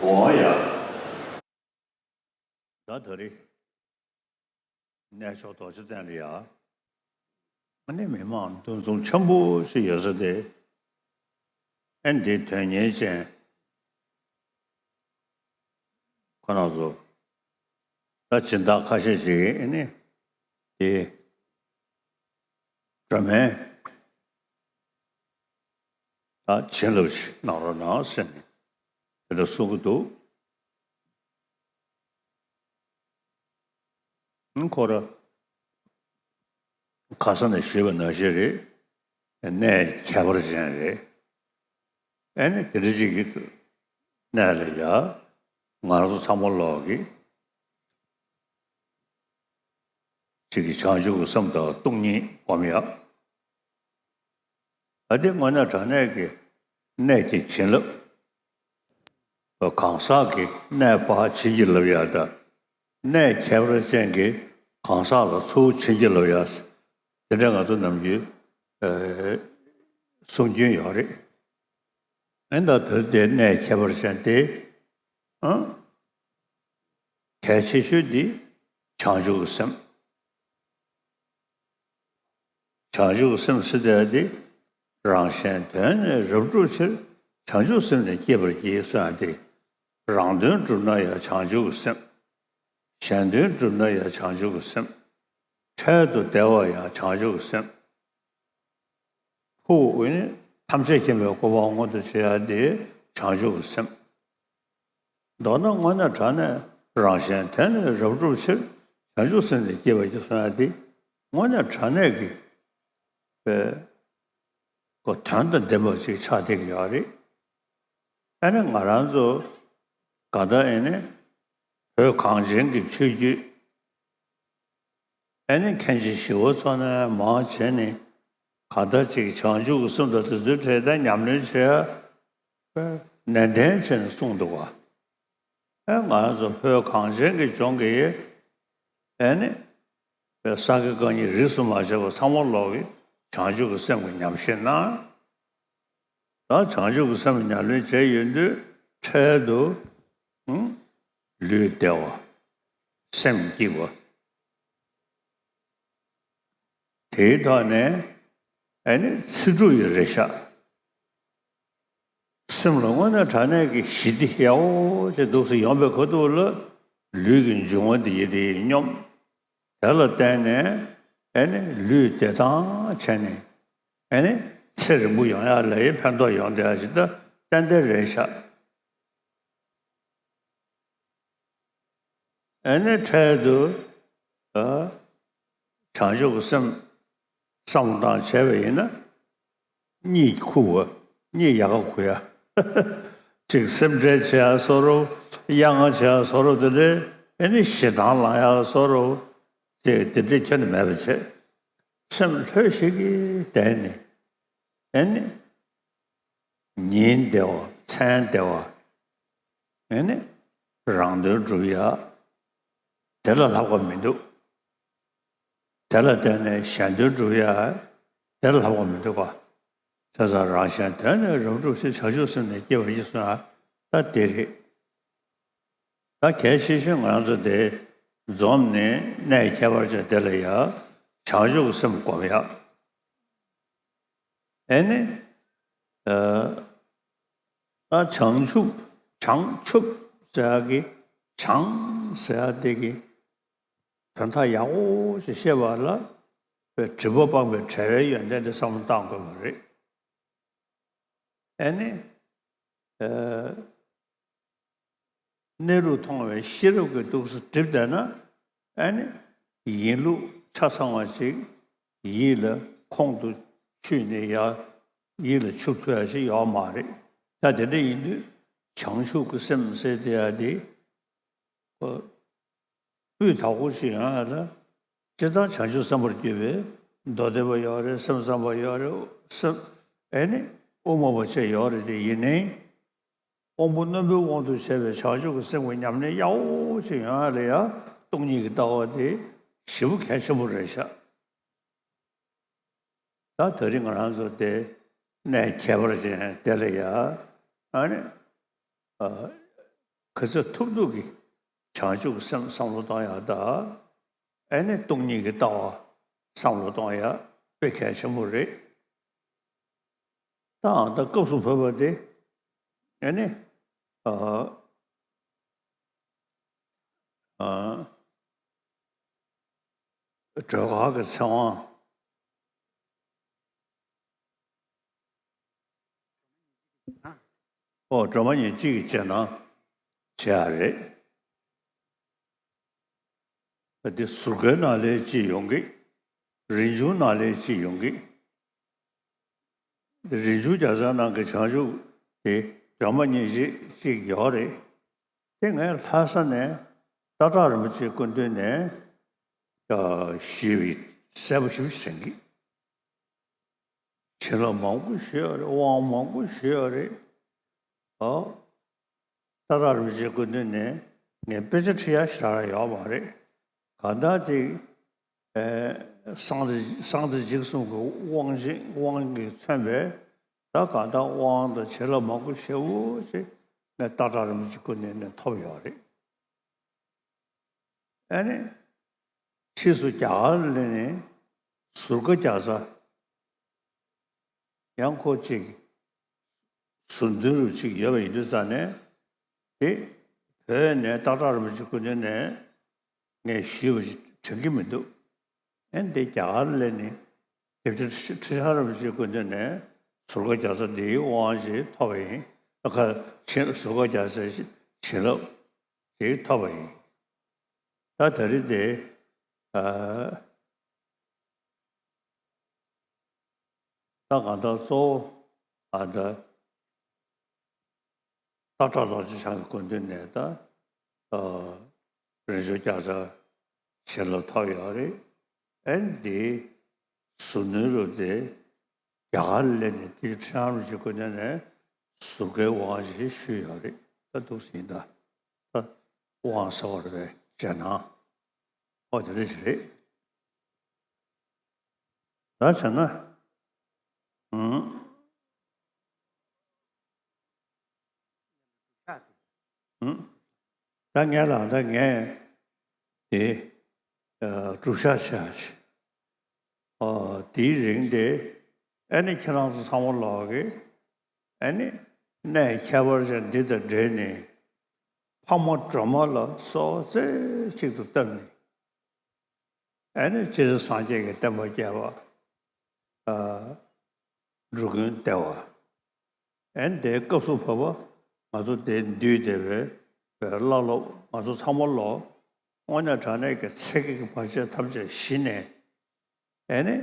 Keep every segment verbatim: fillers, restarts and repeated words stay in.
འོང་ཡ། ད་ད་རེས་གནས་མཆོག་རྡོ་རྗེ་གདན་ལ་ཡ། ཨ་ནི་མི་མང་འདུ་འཛོམས་ཆེན་པོ་ཞིག་ཡོད་ས་དེ། ཨ་ནི་དེ་དོན་གཉེར་ཅན། ཁོ་རང་ཚོ་ད་སྦྱིན་བདག་ཁ་ཤས་ཅིག་ཨ་ནི་དེ་སྒྲོལ་མའི་ད་བྱིན་རླབས་ཤིག་གནང་རོགས་གནང་ཟེར་ནས་དེ་འདྲ་གསུང་གི་འདུག་ཁོ་ར་ཁ་སང་ནས་ཞུས་པ་ནང་བཞིན་རེད། གནས་ཁྱད་པར་ཅན་རེད། ཨ་ནི་དེ་འདྲ་ཅིག་གི་གནས་ལ་ཡ་ང་རང་ཚོ་ཚང་མ་ལོག་གི་ཅིག་གི་བྱང་ཆུབ་ཀྱི་སེམས་དང་སྟོང་ཉིད་སྒོམ་ཡ། ཨ་དེ་དངོས་གནས་དྲང་གནས་ཀྱི་གནས་ཀྱི་བྱིན་རླབས། གང་ཟག་གི་གནས་པ་བྱིན་གྱིས་བརླབས་ཡ་དང་། གནས་ཁྱད་པར་ཅན་གྱི་གང་ཟག་ལ་ཚུར་བྱིན་གྱིས་བརླབས་ཡ། དེ་འདྲ་ང་ཚོ་ནམ་རྒྱུན་ཨེ་གསུང་རྒྱུན་ཡོད་རེད། ཨེ་ད་དེར་དེ་གནས་ཁྱད་པར་ཅན་དེ་ཨ་གལ་ཆེ་ཤོས་འདི་བྱང་ཆུབ་ཀྱི་སེམས། བྱང་ཆུབ་སེམས་ཟེར་དེ་རང་གཞན་དོན་ནི་རབ་བསྒྲུབ་ཕྱིར། བྱང་ཆུབ་སེམས་ནི་བསྐྱེད་པར་བགྱི་གསུངས་ཡ་དེ། རང་དོན་བསྒྲུབ་ན་ཡང་བྱང་ཆུབ་སེམས། གཞན་དོན་བསྒྲུབ་ན་ཡང་བྱང་ཆུབ་སེམས། འཕྲལ་དུ་བདེ་བ་ཡང་བྱང་ཆུབ་སེམས། ཕུགས་ནི་ཐམས་ཅད་མཁྱེན་པའི་གོ་འཕང་མངོན་དུ་བྱེད་ཡ་དེ་བྱང་ཆུབ་སེམས། མདོར་ན་དངོས་གནས་དྲང་གནས་རང་གཞན་དོན་ནི་རབ་བསྒྲུབ་ཕྱིར། བྱང་ཆུབ་སེམས་ནི་བསྐྱེད་པར་བགྱི་གསུངས་ཡ་དེ་དངོས་གནས་དྲང་གནས་ཀྱི་པའི་གོ་དོན་དང་ལྡན་པ་ཅིག་ཆགས་བསྡད་ཀྱི་ཡོད་རེད། ཨ་ནི་ང་རང་ཚོ་ག་ད་ཨེ་ནི་བོད་གངས་ཅན་གྱི་ཆོས་བརྒྱུད། ཨེ་ནི་མཁན་ཆེན་ཞི་བ་འཚོ་ནས་མར་བྱས་ནས་ག་ད་ཅིག་བྱང་ཆུབ་ཀྱི་སེམས་དང་དེ་ཚོའི་གྲས་དང་ཉམས་ལེན་བྱེད་ཡ་ནན་ཏན་བྱས་ནས་གསུངས་འདུག་བ། ཨེ་ང་རང་ཚོ་བོད་གངས་ཅན་གྱི་ལྗོངས་ཀྱི་ཨེ་ནི་སངས་རྒྱས་བསྐལ་གཉིས་རིས་སུ་མ་ཆད་པ་ཚང་མ་ལོག་གི་བྱང་ཆུབ་ཀྱི་སེམས་ཀྱི་ཉམས་བཞེས་གནང་། ད་བྱང་ཆུབ་ཀྱི་སེམས་ཉམས་ལེན་བྱས་ཡོང་དུས་འཕྲལ་དུ་ཨང་ལུས་བདེ་བ། སེམས་སྐྱིད་པ། དེའི་ཐོག་ནས་ཨ་ནི་ཚེ་སྒྲུབ་ཡི་རེ་བཞག་སེམས་ལ་དངོས་གནས་དྲང་གནས་ཀྱི་ཞི་བདེ་ཡག་པོ་ཅིག་འདུག་སེ་ཡོང་པའི་ཁ་ཐུག་ལ་ལུས་ཀྱི་འབྱུང་བ་འདི་ཡི་དེ་སྙོམས། དེ་ལ་བརྟེན་ནས་ཨ་ནི་ལུས་བདེ་ཐང་བྱས་ནས་ཨ་ནི་ཚེ་རིང་པོ་ཡོང་ཡག་ལ་ཡི་ཕན་ཐོགས་ཡོང་བསྡད་ཡག་ཅིག་ད་ཏན་ཏན་རེད་ཤག་ཨ་ནི་འཕྲལ་དུ་ཨ་བྱང་ཆུབ་ཀྱི་སེམས་བསམ་བློ་བཏང་བྱས་པ་ཡིན་ན། གཉིད་ཁུག་པ། གཉིད་ཡག་ག་ཁུག་ཡ། ཅིག་སེམས་ཁྲལ་བྱེད་ཡ་བཟོ་འདྲ། གཡང་ང་བྱེད་ཡ་བཟོ་འདྲ་དེ་འདྲའི་ཨེ་ནི་ཞེ་སྡང་ལངས་ཡ་བཟོ་འདྲ། ཅིག་དེ་འདྲའི་ཁྱོན་ནས་མེད་པ་བྱས། སེམས་ལྷོད་ཤིག་གིས་བསྡད་ནས་ཨེ་ནི་ཉིན་བདེ་བ་མཚན་བདེ་བ། ཨེ་ནི་རང་དོན་སྒྲུབ་ཡ་དེ་ལ་ལྷག་པ་མི་འདུག་དེ་ལ་བརྟེན་ནས་གཞན་དོན་སྒྲུབ་ཡ་དེ་ལ་ལྷག་པ་མི་འདུག་ག་བྱས་ཙང་རང་གཞན་དོན་ནི་རབ་བསྒྲུབ་ཕྱིར། བྱང་ཆུབ་སེམས་ནི་བསྐྱེད་པར་བགྱི་གསུངས་ཡ་ད་དེ་རེད། ད་གལ་ཆེ་ཤོས་ང་རང་ཚོ་དེ་འཛོམས་ནས་གནས་ཁྱད་པར་ཅན་དེ་ལ་ཡ་བྱང་ཆུབ་ཀྱི་སེམས་སྒོམ་ཡ། ཨེ་ནི་ ཨ་བྱང་ཆུབ་བྱང་ཆུབ་ཟེར་ཡག་གི་བྱང་ཟེར་ཡག་དེ་གི་དོན་དག་ཡག་པོ་ཞིག་ཤེས་པ་ལ་དྲི་མ་སྤངས་པའི་བྲལ་བའི་ཡོན་ཏན་དེ་བསམ་བློ་བཏང་དགོས་པ་རེད། ཨ་ནི། ཨ། གནས་ལུགས་མཐོང་བའི་ཤེས་རབ་ཀྱིས་འདུག་སེ་བསྒྲིབས་བསྡད་ན། ཨ་ནི་ཡིན་ལུགས་ཆ་ཚང་བ་ཞིག་ཡིད་ལ་ཁོང་དུ་ཆུད་ནས་ཡར་ཡིད་ལ་ཆུད་ཐུབ་ཡ་ཞིག་ཡོད་མ་རེད། ད་དེ་འདྲ་ཡིན་དུས་བྱང་ཆུབ་ཀྱི་སེམས་ཟེར་དེ་ཡ་དེ། ཨོ། སྤུས་དག་པོ་ཞིག་ཡོང་ཡ་ལ། སྤྱིར་བཏང་བྱང་ཆུབ་སེམས་དཔར་གྱུར་པའི་མདོ་སྡེ་པ་ཡོད་རེད། སེམས་ཙམ་པ་ཡོད་རེད། སེམས། ཨེ་ནི་དབུ་མ་པ་བཅས་ཡོད་རེད་དེ། ཡིན་ནའི་དབང་པོ་རྣོན་པོའི་དབང་དུ་བྱས་པའི་བྱང་ཆུབ་ཀྱི་སེམས་ཀྱི་ཉམས་ལེན་ཡག་པོ་ཞིག་ཡོང་ཡ་ལ་ཡ། སྟོང་ཉིད་ཀྱི་ལྟ་བ་དེ་ཞེ་པོ་གལ་ཆེན་པོ་རེད་ཤག་ད་དེ་རིང་ང་རང་ཚོ་དེ་གནད་ཁྱད་པར་ཅན་དེ་ལ་ཡ། ཨ་ནི། ཨ། ག་ཚོད་ཐུབ་ཐུབ་ཀྱིས་བྱང་ཆུབ་ཀྱི་སེམས་བསམ་བློ་གཏོང་ཡག་དང་། ཨ་ནི་སྟོང་ཉིད་ཀྱི་ལྟ་བ་བསམ་བློ་གཏོང་ཡག་དཔེ་གལ་ཆེན་པོ་རེད། ད་ཨ་ད་སྐབས་སུ་བབས་པ་དེ། ཨ་ནི། ཨ། ཨ། སྒྲོལ་དཀར་གྱི་ཚེ་དབང་། ཨོ། སྒྲོལ་མ་ཉིད་གཅིག་གི་རྗེས་གནང་བྱེད་ཡ་རེད། འདི་ཟུར་བཀའི་ནང་ལས་གཅིག་ཡོང་གི། རིན་འབྱུང་ནང་ལས་གཅིག་ཡོང་གི། རིན་འབྱུང་རྒྱལ་མཚན་ནང་གི་བྱང་ཆུབ་དེ་སྒྲོལ་མ་ཉིད་གཅིག་གཅིག་ཡོད་རེད། དེ་ངས་ལྷ་ས་ནས་སྟག་བྲག་རིན་པོ་ཆེའི་སྐུ་མདུན་ནས་ཨ་ཞུས་པའི་གསལ་པོ་ཞིབ་ཞིག་དྲན་གི། བྱིན་རླབས་མང་པོ་ཞུས་ཡོད་རེད། དབང་མང་པོ་ཞུས་ཡོད་རེད། ཨོ། སྟག་བྲག་རིན་པོ་ཆེའི་སྐུ་མདུན་ནས་ངས་དཔེ་ཆ་ཁྲིད་ཡ་ཞེ་དྲག་ཡོད་མ་རེད། གང་ལྟར་ཅིག་ཨེ། གསང་བདེ་གསང་བདེ་འཇིགས་གསུམ་གྱི་དབང་ཆེན་དབང་གིས་མཚོན་པའི་ད་གང་ལྟར་དབང་དང་བྱིན་རླབས་མང་པོ་ཞེ་པོ་ཅིག་ངས་སྟག་བྲག་རིན་པོ་ཆེའི་སྐུ་མདུན་ནས་ཐོབ་ཡོད་རེད། ཨ་ནི། ཕྱིས་སུ་རྒྱ་གར་ལ་སླེབས་ནས་ཟུར་བཀའ་རྒྱག་ས། ཡང་ཁོ་གཅིག་ཟུར་འདོན་རུ་གཅིག་ཡོད་པ་ཡིན་དུས་ཙང་ནས། དེ་བོད་ནས་སྟག་བྲག་རིན་པོ་ཆེའི་སྐུ་མདུན་ནས་ངས་ཞུས་པ་ཞིག་དྲན་གྱི་མི་འདུག་ཨ་ནི་དེ་རྒྱ་གར་ལ་སླེབས་ནས་སྐྱབས་རྗེ་ཁྲི་བྱང་རིན་པོ་ཆེའི་སྐུ་མདུན་ནས་ཟུར་བཀའ་རྒྱག་ས་འདིའི་དབང་ཞིག་ཐོབ་པ་ཡིན། ཨ་ཁ་བྱིན་ཟུར་བཀའ་རྒྱག་སའི་བྱིན་རླབས་ཞིག་ཐོབ་པ་ཡིན། ད་ད་རེས་དེ། ཨ། ད་གང་ལྟར་གཙོ་བོ་ཨ་ད་སྟག་བྲག་རྡོ་རྗེ་འཆང་གི་སྐུ་མདུན་ནས་ད། ཨ། རིན་འབྱུང་རྒྱལ་མཚན་བྱིན་རླབས་ཐོབ་ཡོད་རེད། ཨ་ནི་འདི་ཟུར་འདོན་རུ་དེ་རྒྱ་གར་ལ་སླེབས་ནས་དེ་ཁྲི་བྱང་རིན་པོ་ཆེའི་སྐུ་མདུན་ནས་ཟུར་བཀའི་དབང་ཞིག་ཞུས་ཡོད་རེད། ད་འདུག་སེ་ཡིན་ད། ད་དབང་ཟེར་བ་རེད་པས། རྗེས་གནང་། ཨོ་དེ་འདྲ་ཞིག་རེད། ད་བྱས་ན། ཨང་། ཨང་། ད་ངས་ལ་ད་ངས་དེ་ཨ་སྒྲུབ་ཤག་བྱས་ཤིག་ཨ་དེའི་རིང་དེ་ཨ་ནི་ཁྱེད་རང་ཚོ་ཚང་མ་ལོག་གི་ཨ་ནི་གནད་ཁྱད་པར་ཅན་འདི་དང་འབྲེལ་ནས་འཕགས་མ་སྒྲོལ་མ་ལ་སོགས་རྩེ་གཅིག་ཏུ་བཏབ་ནས། ཨ་ནི་སྤྱིར་སངས་རྒྱས་ཀྱི་བསྟན་པ་སྐྱེལ་བ། ཨ། འགྲོ་ཀུན་བདེ་བ། ཨ་ནི་དེའི་སྐབས་སུ་བབ་པ་ང་ཚོ་དེ་འདུས་བསྡད་པའི་བླ་སློབ་ང་ཚོ་ཚང་མ་ལོ་དངོས་གནས་དྲང་གནས་ཀྱི་ཚེ་གེགས་ཀྱི་བར་ཆད་ཐམས་ཅད་ཞི་ནས། ཨ་ནི།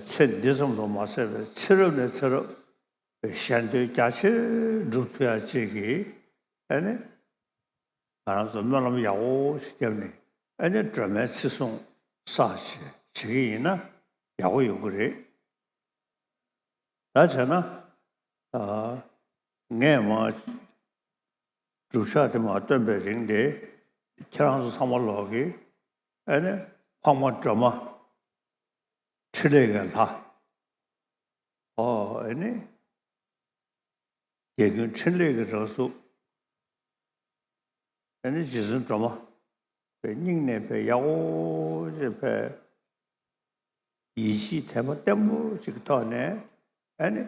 ཚེ་འདི་ཙམ་དུ་མ་ཟད་པའི་ཚེ་རབས་ནས་ཚེ་རབས་གཞན་དོན་རྒྱ་ཆེར་སྒྲུབ་ཐུབ་ཡ་ཅིག་གི་ཨ་ནི། ང་རང་ཚོ་སྨོན་ལམ་ཡག་པོ་ཞིག་བརྒྱབ་ནས་ཨ་ནི་སྒྲོལ་མའི་ཚེ་སྲུང་བསགས་བྱེད་བྱེད་ཀྱི་ཡིན་ན་ཡག་པོ་ཡོང་གི་རེད། ད་བྱས་ན། ཨ། ངས་མ། སྒྲུབ་ཞག་དེ་མ་བཏོན་པའི་རིང་དེ་ཁྱེད་རང་ཚོ་ཚང་མ་ལོག་གིས་ཨ་ནི་འཕགས་མ་སྒྲོལ་མ་འཕྲིན་ལས་ཀྱི་ལྷ། ཨོ་ཨ་ནི། རྒྱལ་ཀུན་འཕྲིན་ལས་ཀྱི་རང་གཟུགས། ཨ་ནི་རྗེ་བཙུན་སྒྲོལ་མ། པའི་སྙིང་ནས་པའི་ཡག་པོ་ཅིག་པའི་ཡིད་ཆེས་དད་པ་བརྟན་པོ་ཅིག་གི་ཐོག་ནས་ཨ་ནི་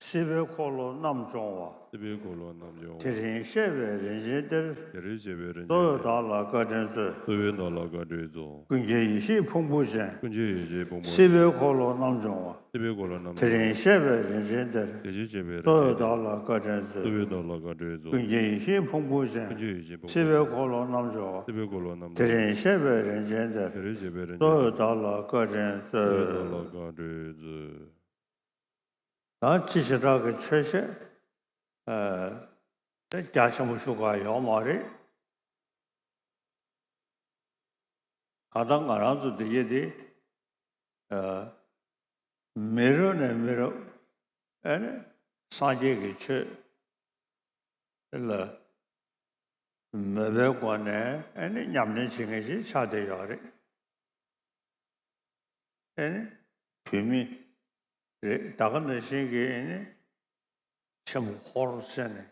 སྲིད་པའི་འཁོར་ལོ་རྣམ་སྦྱོང་བ། སྲིད་པའི་འཁོར་ལོ་རྣམ་སྦྱོང་བ། དེ་རིང་བཤད་པའི་རིན་ཆེན་གཏེར། དེ་རིང་བཤད་པའི་རིན་ཆེན་གཏེར། གཙོ་བོས་བདག་ལ་བཀའ་དྲིན་སྩོལ། གཙོ་བོས་བདག་ལ་བཀའ་དྲིན་སྩོལ། ཀུན་མཁྱེན་ཡེ་ཤེས་ཕུང་པོ་ཅན། ཀུན་མཁྱེན་ཡེ་ཤེས་ཕུང་པོ་ཅན། སྲིད་པའི་འཁོར་ལོ་རྣམ་སྦྱོང་བ། སྲིད་པའི་འཁོར་ལོ་རྣམ་སྦྱོང་བ། དེ་རིང་བཤད་པའི་རིན་ཆེན་གཏེར། དེ་རིང་བཤད་པའི་རིན་ཆེན་གཏེར། གཙོ་བོས་བདག་ལ་བཀའ་དྲིན་སྩོལ། གཙོ་བོས་བདག་ལ་བཀའ་དྲིན་སྩོལ། ཀུན་མཁྱེན་ཡེ་ཤེས་ཕུང་པོ་ཅན། ཀུན་མཁྱེན་ཡེ་ཤེས་ཕུང་པོ་ཅན། སྲིད་པའི་འཁོར་ལོ་རྣམ་སྦྱོང་བ། སྲིད་པའི་འཁོར་ལོ་རྣམ་སྦྱོང་བ། དེ་རིང་བཤད་པའི་རིན་ཆེན་གཏེར། དེ་རིང་བཤད་པའི་རིན་ཆེན་གཏེར། གཙོ་བོས་བདག་ལ་བཀའ་དྲིན་སྩོལ། གཙོ་བོས་བདག་ལ་བཀའ་དྲིན་སྩོལ། ད་སྤྱི་བྱེ་བྲག་གི་ཆོས་བཤད། ཨ། དེ་རྒྱ་ཆེན་པོ་ཞུ་ག་ཡོད་མ་རེད། གང་ལྟར་ང་རང་ཚོ་འདི་གི་དེ། ཨ། མི་རབས་ནས་མི་རབས། ཨ་ནི་སངས་རྒྱས་ཀྱི་ཆོས་ལ་མོས་པའི་སྒོ་ནས་ཨ་ནི་ཉམས་ལེན་བྱེད་མཁན་ཞིག་ཆགས་བསྡད་ཡོད་རེད། ཨེ་ནི། བུད་མེད་རེད། ད་ག་ནང་བཞིན་གྱི་ཨེ་ནི། ཆེན་པོ་ཧོར་ཟེར་ནས་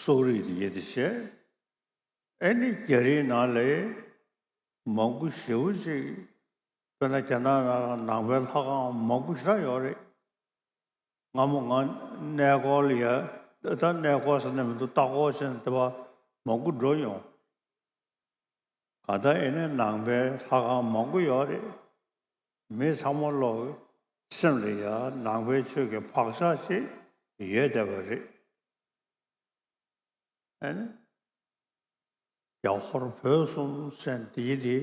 སོག་རིགས་དེ་ཡི་དེ་བྱས། ཨེ་ནི་རྒྱ་རིགས་ནང་ལ་མང་པོ་ཞེ་པོ་ཅིག། དཔེར་ན་རྒྱ་ནག་ནང་ལ་ནང་པའི་ལྷ་ཁང་མང་པོ་ཞེ་དྲག་ཡོད་རེད། སྔ་མོ་ང་གནས་སྐོར་ལ་ཡ། ད་གནས་སྐོར་ཟེར་ནས་མི་འདུག་ལྟ་སྐོར་བྱས་ནས་དེ་བ་མང་པོ་འགྲོ་ཡོང་། གང་ལྟར་ཨེ་ནི་ནང་པའི་ལྷ་ཁང་མང་པོ་ཡོད་རེད། མི་ཚང་མ་ལོག་སེམས་ལ་ཡ་ནང་པའི་ཆོས་ཀྱི་བག་ཆགས་ཤིག་ཡོད་བསྡད་པ་རེད། ཨེ་ནི། རྒྱ་ཧོར་བོད་གསུམ་ཟེར་འདི་འདི་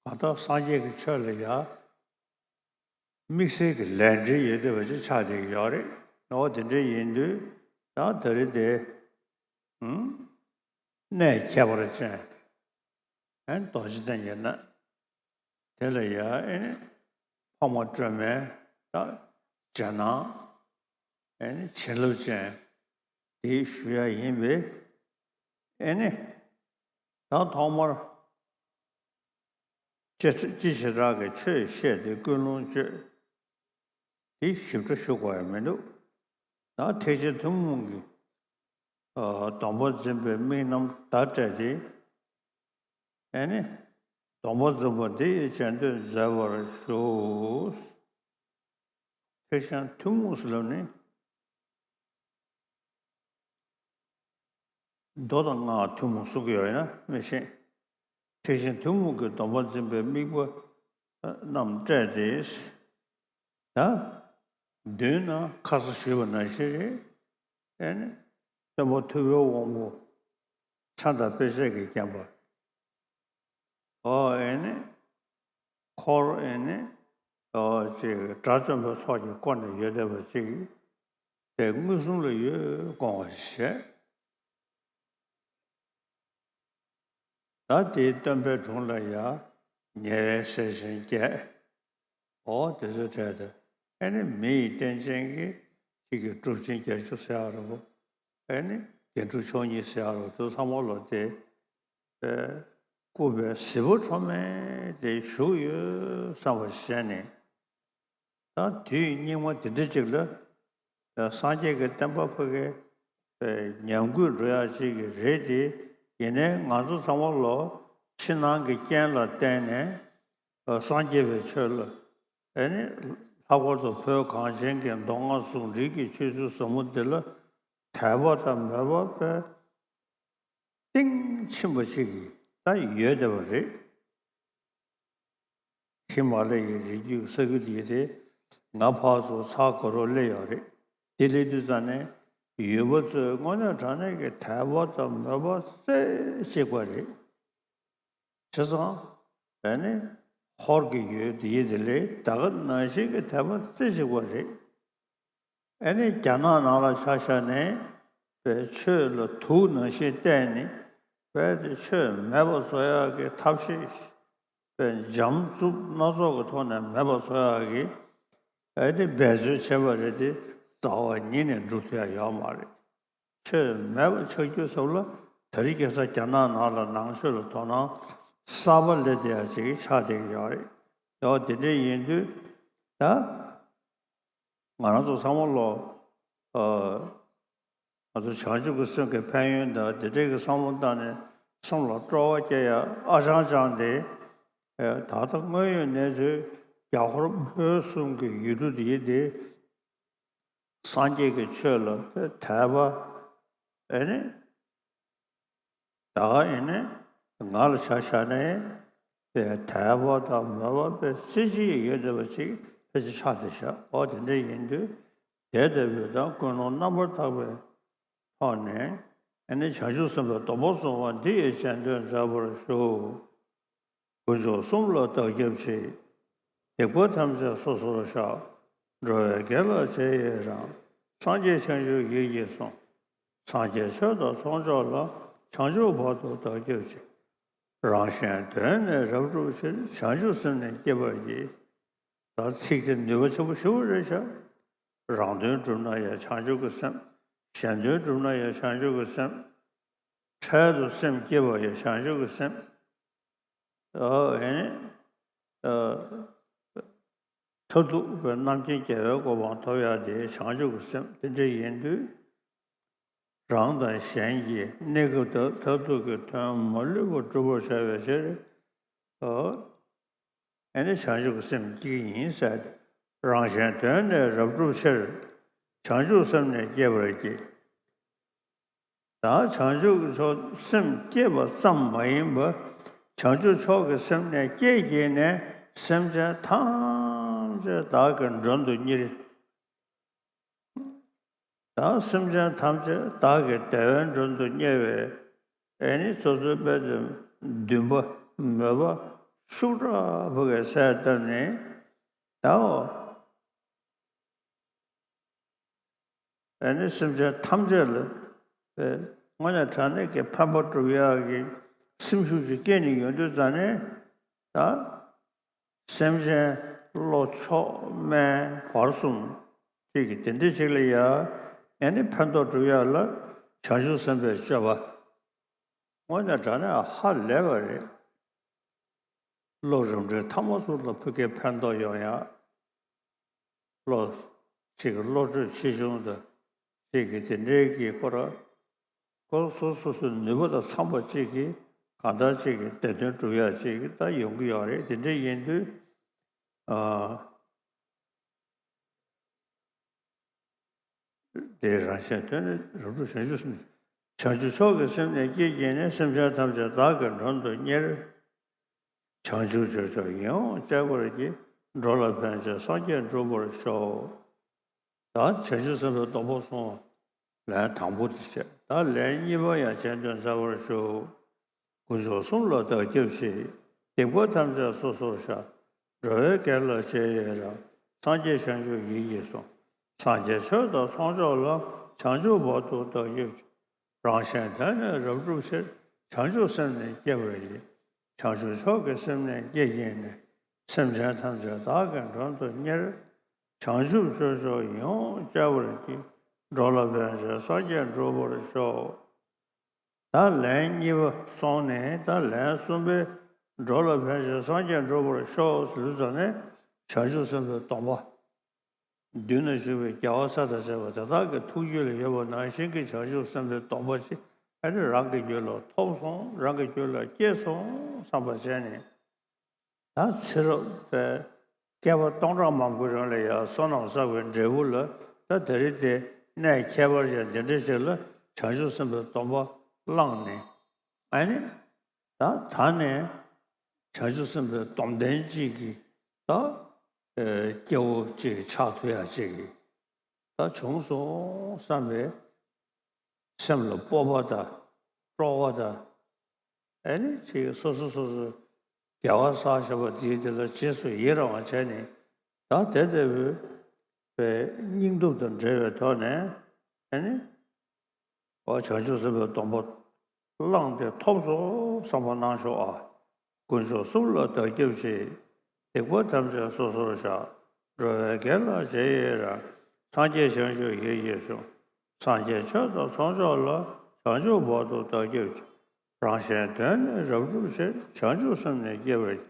གང་ལྟར་སངས་རྒྱས་ཀྱི་ཆོས་ལ་ཡ། དམིགས་བསལ་གྱི་ལས་འབྲེལ་ཡོད་བསྡད་པ་ཅིག་ཆགས་བསྡད་ཀྱི་ཡོད་རེད། འོ་དེ་འདྲ་ཡིན་དུས་ད་ད་རེས་དེ། ཨུམ། གནས་ཁྱད་པར་ཅན། ཨེ་རྡོ་རྗེ་གདན་གྱི་གནས། དེ་ལ་ཡ་ཨེ་ནི། འཕགས་མ་སྒྲོལ་མའི་ད་རྗེས་གནང་། ཨེ་ནི་བྱིན་རླབས་ཅན། དེ་ཞུ་ཡ་ཡིན་པས། ཨེ་ནི། ད་ཐོག་མར། སྤྱི་སྤྱི་བྱེ་བྲག་གི་ཆོས་བཤད་དེ་ཀུན་སློང་བཅོས། དེ་ཞིབ་ཕྲ་ཞུ་དགོས་ཡ་མི་འདུག་ད་ཐེག་ཆེན་ཐུན་མོང་གི། ཨ། སྡོམ་པ་འཛིན་པའི་དམིགས་རྣམ་བརྡ་སྤྲད་དེ། ཨེ་ནི། སྡོམ་པ་འཛིན་པ་འདི་ཡི་བྱེད་འདོད་མཛད་པར་ཞུ། ཐེག་ཆེན་ཐུན་མོང་ཟེར་ལབ་ནི། མདོ་དང་སྔགས་ཐུན་མོང་གསུང་གི་ཡོད་ན་མི་ཤེས། ཐེག་ཆེན་ཐུན་མོང་གི་སྡོམ་པ་འཛིན་པའི་དམིགས་པ་རྣམས་བཀྲལ་ཏེ། ད། མདུན་ན་ཁ་སང་ཞུས་པ་ནང་བཞིན་རེད། ཨེ་ནི། སྟོན་པ་ཐུབ་པའི་དབང་པོ། མཚན་དང་དཔེ་བྱད་ཀྱིས་བརྒྱན་པ། ཨོ་ཨེ་ནི། འཁོར་ཨེ་ནི། ཨོ་ཅིག་དགྲ་བཅོམ་པའི་ཚོགས་ཀྱིས་བསྐོར་ནས་ཡོད་བསྡད་པ་ཅིག་དེ་མངོན་སུམ་ལ་ཡོད་དགོངས་པ་བཞེས། ད་དེའི་སྟོན་པའི་དྲུང་ལ་ཡ། ཉེ་བའི་སྲས་ཆེན་བརྒྱད། ཨོ་དེ་ཚོའི་གྲས་དེ། ཨེ་ནི་མི་ཡི་རྟེན་ཅན་གྱི། ཁྱེད་ཀྱི་གྲུབ་ཆེན་བརྒྱད་ཅུ་ཟེར་ཡ་རེད་བོ། ཨེ་ནི་རྒྱན་དྲུག་མཆོག་གཉིས་ཟེར་ཡ་རེད་བོ། དེ་ཚང་མ་ལོ་དེ། པའི་སྐུ་པའི་གཟི་འོད་འཕྲོ་མེད་དེ་བཞུགས་ཡོད་བསམ་པ་བཞེས་ནས། ད་དུས་སྙིགས་མ་དེ་འདྲ་ཅིག་ལ། སངས་རྒྱས་ཀྱི་བསྟན་པ་ཕ་གི་ཉམས་རྒུད་འགྲོ་ཡག་ཅིག་གི་རེད་དེ། ཡིན་ནའི་ང་ཚོ་ཚང་མ་ལོ་ཕྱི་ནང་གི་རྐྱེན་ལ་བརྟེན་ནས་སངས་རྒྱས་པའི་ཆོས་ལ། ཨེ་ནི་ལྷག་པར་དུ་བོད་གངས་ཅན་གྱི་མདོ་སྔགས་ཟུང་འབྲེལ་གྱི་ཆོས་ཚུལ་ཟབ་མོ་འདི་ལ་དད་པ་དང་མོས་པ་དཔེ་གཏིང་ཕྱིན་པ་ཅིག་གི་ད་ཡོད་བསྡད་པ་རེད། ཧི་མ་ལ་ཡའི་རི་རྒྱུད་ས་རྒྱུད་འདི་དེ་ང་ཕར་ཚུར་ཚར་དགུ་རུ་སླེབས་ཡོད་རེད། དེ་སླེབས་དུས་ཙམ་ནས་ཡུལ་པ་ཚོས་དངོས་གནས་དྲང་གནས་ཀྱི་དད་པ་དང་མོས་པ་རྩེ་གཅིག་པ་རེད། བྱས་ཙང་། ཨེ་ནི། ཧོར་གྱི་ཡུལ་འདི་ཡི་དེ་ལས་ད་ག་ནང་བཞིན་གྱི་དད་པ་རྩེ་གཅིག་པ་རེད། ཨེ་ནི་རྒྱ་ནག་ནང་ལ་ཆ་བཞག་ནས་པའི་ཆོས་ལ་དུག་ནང་བཞིན་བལྟས་ནས་པའི་དེ་ཆོས་མེད་པ་བཟོ་ཡག་གི་ཐབས་ཤེས་པའི་འཇམ་རྩུབ་སྣ་ཚོགས་ཀྱི་ཐོག་ནས་མེད་པ་བཟོ་ཡག་གི་ཨེ་ནི་འབད་རྩོལ་བྱས་པ་རེད་དེ་རྩ་བ་ཉིད་ནས་འགྲུབ་ཐུབ་ཡག་ཡོད་མ་རེད། ཆོས་མེད་པ་ཆགས་རྒྱུ་ཚབ་ལ་ད་རེས་ཁ་སང་རྒྱ་ནག་ནང་ལ་ནང་ཆོས་ལ་དོ་སྣང་གསར་པ་སླེབས་བསྡད་ཡག་ཅིག་ཆགས་བསྡད་ཀྱི་ཡོད་རེད། ཡང་དེ་འདྲ་ཡིན་དུས་ད་ང་རང་ཚོ་ཚང་མ་ལོ། ཨ། ང་ཚོ་བྱང་ཆུབ་ཀྱི་སེམས་ཀྱི་ཕན་ཡོན་དང་དེ་འདྲའི་གི་བསམ་བློ་བཏང་ནས་སེམས་ལ་སྤྲོ་བ་སྐྱེ་ཡག་ཨ་ཅང་ཅང་དེ། ཨེ། ད་ལྟ་དངོས་ཡོད་གནས་ཚུལ་རྒྱ་ཧོར་བོད་གསུམ་གྱི་ཡུལ་གྲུ་དེ་ཡིན་ཏེ། སངས་རྒྱས་ཀྱི་ཆོས་ལ་དད་པ། ཨེ་ནི། ད་ག་ཡིན་ནི་ང་ལ་ཆ་བཞག་ནས་དད་པ་དང་མོས་པ་དཔེ་རྩེ་གཅིག་ཡོད་བསྡད་པ་ཅིག་ཕལ་ཆེར་ཆགས་བསྡད་ཤག་འོ་དེ་འདྲ་ཡིན་དུས་དེ་ལྟ་བུའི་དང་ཀུན་སློང་རྣམ་པར་དག་པའི་ཐོག་ནས་ཨེ་ནི་བྱང་ཆུབ་སེམས་དཔའི་སྡོང་པོ་བཟུང་བ་འདི་ཡི་རྗེས་ཟློས་མཛད་པར་ཞུ། དཀོན་མཆོག་གསུམ་ལ་བདག་སྐྱབས་མཆི། སྡིག་པ་ཐམས་ཅད་སོ་སོར་བཤགས། འགྲོ་བའི་དགེ་ལ་རྗེས་ཡི་རང་། སངས་རྒྱས་བྱང་ཆུབ་ཡིད་ཀྱིས་བཟུང་། སངས་རྒྱས་ཆོས་དང་ཚོགས་མཆོག་ལ། བྱང་ཆུབ་བར་དུ་བདག་སྐྱབས་མཆི། རང་གཞན་དོན་ནི་རབ་བསྒྲུབ་ཕྱིར། བྱང་ཆུབ་སེམས་ནི་བསྐྱེད་པར་བགྱི། ད་ཚིག་དེ་ནུས་པ་ཆེན་པོ་ཞེ་པོ་རེད་ཤག་རང་དོན་བསྒྲུབ་ན་ཡང་བྱང་ཆུབ་ཀྱི་སེམས། གཞན་དོན་བསྒྲུབ་ན་ཡང་བྱང་ཆུབ་ཀྱི་སེམས། འཕྲལ་དུ་སེམས་བསྐྱེད་པ་ཡང་བྱང་ཆུབ་ཀྱི་སེམས། ཨོ་ཨེ་ནི། ཨ། མཐར་ཐུག་པའི་རྣམ་མཁྱེན་རྒྱལ་བའི་གོ་འཕང་ཐོབ་ཡག་དེ་བྱང་ཆུབ་ཀྱི་སེམས་དེ་འདྲ་ཡིན་དུས། རང་དང་གཞན་གྱི་གནས་སྐབས་དང་མཐར་ཐུག་གི་དོན་མ་ལུས་པ་སྒྲུབ་པར་བྱ་བའི་ཕྱིར། ཨོ། ཨེ་ནི་བྱང་ཆུབ་ཀྱི་སེམས་བསྐྱེད་ཀྱི་ཡིན་ཟེར་ཏེ། རང་གཞན་དོན་ནི་རབ་བསྒྲུབ་ཕྱིར། བྱང་ཆུབ་སེམས་ནི་བསྐྱེད་པར་བགྱི། ད་བྱང་ཆུབ་ཀྱི་ཕྱོགས་སེམས་བསྐྱེད་པ་ཙམ་མ་ཡིན་པར། བྱང་ཆུབ་མཆོག་གི་སེམས་ནི་བསྐྱེད་བགྱིས་ནས་སེམས་ཅན་ཐམས་ཅད་བདག་གི་མགྲོན་དུ་གཉེར། ད་སེམས་ཅན་ཐམས་ཅད་བདག་གི་བདེ་བའི་མགྲོན་དུ་གཉེར་བའི་ཨེ་ནི་སོ་སོའི་དཔེ་དེ་འདུན་པ་མོས་པ་ཤུགས་དྲག་པོ་གིས་གསལ་བཏབ་ནས། ད་ཨེ་ནི་སེམས་ཅན་ཐམས་ཅད་ལ་དངོས་གནས་དྲང་གནས་ཀྱི་ཕན་པ་སྒྲུབ་ཡག་གི་སེམས་ཤུགས་ཅིག་སྐྱེས་ནས་ཡོང་དུས་ཙང་ནས། ད་སེམས་ཅན་བློ་མཆོག་དམན་བར་གསུམ་ཅིག་གི་དེ་འདྲ་ཅིག་ལ་ཡང་ཨེ་ནི་ཕན་ཐོགས་སྒྲུབ་ཡག་ལ་བྱང་ཆུབ་སེམས་དཔའི་སྤྱོད་པ། དངོས་གནས་དྲང་གནས་ཧ་ལས་པ་རེད། བློ་རབ་འབྲིང་ཐ་མ་ཚོ་ལ་ཕ་གིར་ཕན་ཐོགས་ཡོང་ཡག་བློ་གཅིག་གི་བློ་གྲོས་ཆེ་ཆུང་དང་གཅིག་གི་དེ་འདྲའི་གི་ཁོ་ར་ཁོ་སོ་སོ་སོའི་ནུས་པ་དང་འཚམ་པ་གཅིག་གིས་གང་ལྟར་གཅིག་གི་བདེ་དོན་སྒྲུབ་ཡག་ཅིག་ད་ཡོང་གི་ཡོད་རེད། དེ་འདྲ་ཡིན་དུས། ཨ། དེའི་རང་གཞན་དོན་ནི་རབ་བསྒྲུབ་བྱང་ཆུབ་སེམས། བྱང་ཆུབ་མཆོག་གི་སེམས་ནི་བསྐྱེད་བགྱིས་ནས། སེམས་ཅན་ཐམས་ཅད་བདག་གི་མགྲོན་དུ་གཉེར། བྱང་ཆུབ་སྤྱོད་མཆོག་ཡིད་འོང་སྤྱད་པར་བགྱི། འགྲོ་ལ་ཕན་ཕྱིར་སངས་རྒྱས་འགྲུབ་པར་ཤོག་ད་བྱང་ཆུབ་སེམས་དཔའི་སྡོང་པོ་གསུམ་ལན་དང་པོ་དེ་བྱས། ད་ལན་གཉིས་པ་ཡང་རྗེས་ཟློས་མཛད་པར་ཞུ། དཀོན་མཆོག་གསུམ་ལ་བདག་སྐྱབས་མཆི། སྡིག་པ་ཐམས་ཅད་སོ་སོར་བཤགས། འགྲོ་བའི་དགེ་ལ་རྗེས་ཡི་རང་། སངས་རྒྱས་བྱང་ཆུབ་ཡིད་ཀྱིས་བཟུང་། སངས་རྒྱས་ཆོས་དང་ཚོགས་མཆོག་ལ། བྱང་ཆུབ་བར་དུ་བདག་སྐྱབས་མཆི། རང་གཞན་དོན་ནི་རབ་བསྒྲུབ་ཕྱིར། བྱང་ཆུབ་སེམས་ནི་བསྐྱེད་པར་བགྱི། བྱང་ཆུབ་མཆོག་གི་སེམས་ནི་བསྐྱེད་བགྱིས་ནས། སེམས་ཅན་ཐམས་ཅད་བདག་གི་མགྲོན་དུ་གཉེར། བྱང་ཆུབ་སྤྱོད་མཆོག་ཡིད་འོང་སྤྱད་པར་བགྱི། འགྲོ་ལ་ཕན་ཕྱིར་སངས་རྒྱས་འགྲུབ་པར་ཤོག་ད་ལན་གཉིས་པ་སོང་ནས། ད་ལན་གསུམ་པའི་འགྲོ་ལ་ཕན་ཕྱིར་སངས་རྒྱས་འགྲུབ་པར་ཤོག་ཟེར་དུས་ཙམ་ནས། བྱང་ཆུབ་སེམས་དཔའི་སྡོང་པོ། མདུན་ན་བཞུགས་པའི་རྒྱལ་བ་སྲས་དང་བཅས་པ་དེ་དག་གི་ཐུགས་རྒྱུད་ལ་ཡོད་པ་ནང་བཞིན་གྱི་བྱང་ཆུབ་སེམས་དཔའི་སྡོང་པོ་ཅིག་ཨ་ནི་རང་གི་རྒྱུད་ལ་ཐོབ་སོང་། རང་གི་རྒྱུད་ལ་སྐྱེས་སོང་བསམ་པ་བྱས་ནས། ད་ཚེ་རབས་པའི་བསྐལ་པ་སྟོང་ཕྲག་མང་པོའི་རིང་ལ་ཡང་བསོད་ནམས་བསགས་པའི་འབྲས་བུ་ལ། ད་དེ་རིང་དེ་གནས་ཁྱད་པར་ཅན་འདི་འདྲ་ཞིག་ལ་བྱང་ཆུབ་སེམས་དཔའི་སྡོང་པོ་བླངས་ནས། ཨ་ནི། ད་ད་ནས་བྱང་ཆུབ་སེམས་དཔའི་སྡོམ་ལྡན་གཅིག་གིས་ད་ཨེ་སྐྱེ་བོ་གཅིག་ཆགས་ཐུབ་ཡག་ཅིག་གིས་ད་བྱུང་སོང་བསམ་པའི་སེམས་ལ་སྤོབས་པ་དང་སྤྲོ་བ་དང་། ཨེ་ནི་ཅིག་སོ་སོ་སོ་སོ་རྒྱལ་བ་བསགས་བཞག་པ་དེའི་དེ་ལ་རྗེས་སུ་ཡི་རང་བ་བྱས་ནས། ད་དེ་ལྟ་བུའི་པའི་སྙིང་སྟོབས་དང་འབྲེལ་བའི་ཐོག་ནས་ཨེ་ནི། ཨོ་བྱང་ཆུབ་སེམས་དཔའི་སྡོང་པོ་བླངས་ཏེ་ཐོབ་སོང་བསམ་པ་གནང་ཤོག་ཨ། དཀོན་མཆོག་གསུམ་ལ་བདག་སྐྱབས་མཆི། སྡིག་པ་ཐམས་ཅད་སོ་སོར་བཤགས། འགྲོ་བའི་དགེ་ལ་རྗེས་ཡི་རང་། སངས་རྒྱས་བྱང་ཆུབ་ཡིད་ཀྱིས་བཟུང་། སངས་རྒྱས་ཆོས་དང་ཚོགས་མཆོག་ལ། བྱང་ཆུབ་བར་དུ་བདག་སྐྱབས་མཆི། རང་གཞན་དོན་ནི་རབ་བསྒྲུབ་ཕྱིར། བྱང་ཆུབ་སེམས་ནི་བསྐྱེད་པར་བགྱི།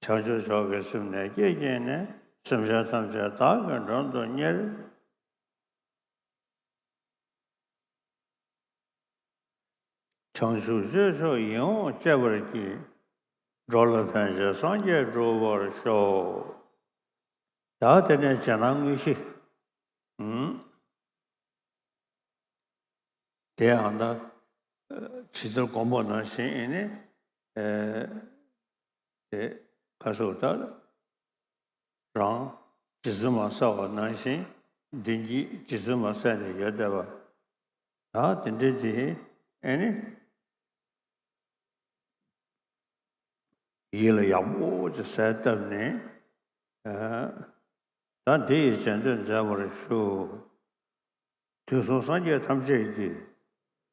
བྱང་ཆུབ་མཆོག་གི་སེམས་ནི་བསྐྱེད་བགྱིས་ནས། སེམས་ཅན་ཐམས་ཅད་བདག་གི་མགྲོན་དུ་གཉེར། བྱང་ཆུབ་སྤྱོད་མཆོག་ཡིད་འོང་སྤྱད་པར་བགྱི། འགྲོ་ལ་ཕན་ཕྱིར་སངས་རྒྱས་འགྲུབ་པར་ཤོག་ད་དེ་ནས་རྗེས་གནང་དངོས་གཞི། ཨུམ། དེའང་ད་ཇི་ལྟར་བསྒོམས་པ་ནང་བཞིན་ཨེ་ནི། དེ་ག་སོགས་ལྟར་རང་རྗེ་བཙུན་མ་བསལ་བ་ནང་བཞིན་མདུན་གྱི་རྗེ་བཙུན་མ་བསལ་ནས་ཡོད་བསྡད་པ། ད་དེ་འདྲའི་དེ་ཨེ་ནི། ཡིད་ལ་ཡག་པོ་ཅིག་གསལ་བཏབ་ནས། ཨ། ད་འདི་ཡི་རྗེས་ཟློས་མཛད་པར་ཞུ། དུས་གསུམ་སངས་རྒྱས་ཐམས་ཅད་ཀྱི།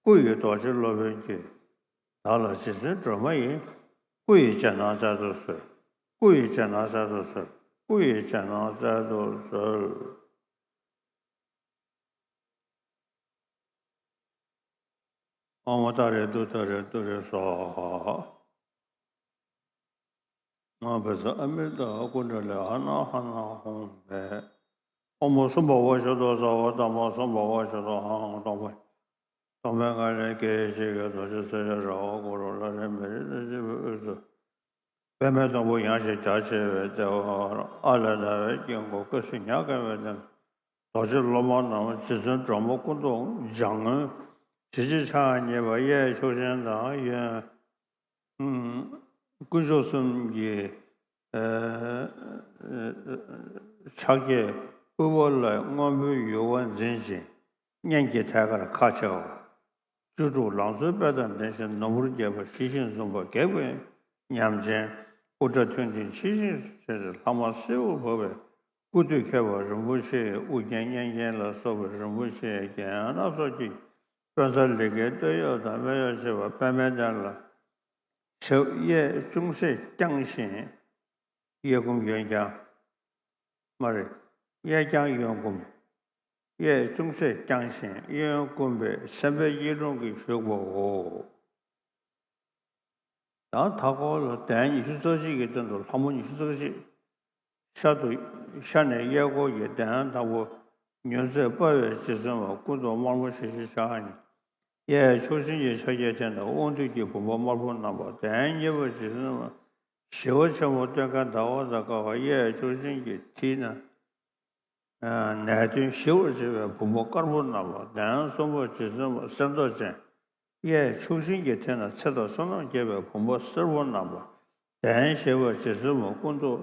སྐུ་ཡི་རྡོ་རྗེ་སློབ་དཔོན་གྱིས། བདག་ལ་རྗེ་བཙུན་སྒྲོལ་མ་ཡི། སྐུ་ཡི་རྗེས་གནང་སྩལ་དུ་གསོལ། སྐུ་ཡི་རྗེས་གནང་སྩལ་དུ་གསོལ། སྐུ་ཡི་རྗེས་གནང་སྩལ་དུ་གསོལ། ཨོཾ་ཏཱ་རེ་ཏུཏྟཱ་རེ་ཏུ་རེ་སྭཱ་ཧཱ། ཨོཾ་བཛྲ་ཨ་མྲྀ་ཏ་ཀུཎྜ་ལི་ཧ་ན་ཧ་ན་ཧཱུྃ་ཕཊ། ཨོཾ་སྭ་བྷཱ་ཝ་ཤུདྡྷ་སརྦ་དྷརྨ་སྭ་བྷཱ་ཝ་ཤུདྡྷ་ཨ་ཧཾ་ཏོ་བྷ། ཏོ་བྷའི་ངང་ལས་སྐད་ཅིག་གིས་རྡོ་རྗེ་སེམས་དཔའི་ར་བ་ཀུ་རུ་ལྷ་རིགས་མི་རིགས་ཐམས་ཅད་ཀྱི་དབུས་སུ། པདྨའི་སྡོང་པོ་ཡངས་ཤིང་རྒྱ་ཆེ་བའི་ལྟེ་བར་ཨ་ལས་ཟླ་བའི་དཀྱིལ་འཁོར་སྐུ་བཞི་ཉག་གེ་བའི་སྟེང་དུ། རྡོ་རྗེ་སློབ་མ་རྣམས་རྗེ་བཙུན་སྒྲོལ་མ་སྐུ་མདོག་ལྗང་སྔོན། ཞལ་གཅིག་ཕྱག་གཉིས་པ་གཡས་ཕྱོགས་བཞིན་དང་གཡོན་དཀོན་མཆོག་གསུམ་གྱི་ཕྱག་རྒྱའི་དབུ་བ་ལ་སྔོན་པོའི་ཡུ་བ་འཛིན་ཅིང་། སྙན་གྱི་ཐད་ཀར་ཁ་ཕྱེ་བ། བཅུ་དྲུག་ལང་ཚོའི་དཔལ་དང་ལྡན་ཞིང་ནོར་བུར་རྒྱས་པ་ཞི་ཞིང་འཛུམ་པ་རྒྱས་པའི་ཉམས་ཅན། དབུ་སྐྲ་མཐོན་མཐིང་ཕྱིར་ཕྱིན་ཅན་ལྷ་མ་སྲིན་པོ་འབར་བའི་སྐུ་དུས་ཁྱད་པར་རིན་པོ་ཆེའི་དབུ་རྒྱན་སྙན་རྒྱན་ལ་སོགས་པའི་རིན་པོ་ཆེའི་རྒྱན་སྣ་ཚོགས་ཀྱིས་དཔལ་རྩལ་ལེགས་བརྒྱའི་སྟོད་གཡོགས་དང་སྨད་གཡོགས་བྱས་པ་པདྨའི་སྟེང་ལ་ཞབས་གཡས་ཅུང་ཟད་བརྐྱང་ཞིང་། གཡས་བསྐུམ་གཡོན་བརྐྱང་། མ་རེད། གཡས་བརྐྱང་གཡོན་བསྐུམ། གཡས་ཅུང་ཟད་བརྐྱང་ཞིང་གཡོན་བསྐུམ་པའི་སེམས་དཔའི་གཡས་དྲུང་གི་བཞུགས་པའོ། ཡང་མཐའ་སྐོར་ལ་གདན་ཉི་ཤུ་རྩ་གཅིག་གི་སྟེང་དུ་ལྷ་མོ་ཉི་ཤུ་རྩ་གཅིག། ཤར་དུ་ཤར་ནས་གཡས་སྐོར་གྱི་གདན་དང་པོ་མྱུར་མཛད་དཔའ་བའི་རྗེ་བཙུན་མ་སྐུ་མདོག་དམར་མོ་ཞལ་བཞི་ཕྱག་གཉིས། གཡས་ཕྱོགས་བཞིན་གྱི་ཕྱག་རྒྱའི་སྟེང་དུ་དབང་སྡུད་ཀྱི་བུམ་པ་དམར་པོ་བསྣམས་པ། གདན་གཉིས་པ་རྗེ་བཙུན་མ་ཞི་བ་ཆེན་པོ་སྟོན་ཁའི་ཟླ་བ་དང་དཀར་བ། གཡས་ཕྱོགས་བཞིན་གྱི་མཐིལ་ན་ནད་གདོན་ཞི་བར་བྱེད་པའི་བུམ་པ་དཀར་པོ་བསྣམས་པ། གདན་གསུམ་པ་རྗེ་བཙུན་མ་གསེར་མདོག་ཅན། གཡས་ཕྱོགས་བཞིན་གྱི་མཐིལ་ན་ཚེ་དང་བསོད་ནམས་རྒྱས་པའི་བུམ་པ་སེར་པོ་བསྣམས་པ། གདན་བཞི་པ་རྗེ་བཙུན་མ་སྐུ་མདོག་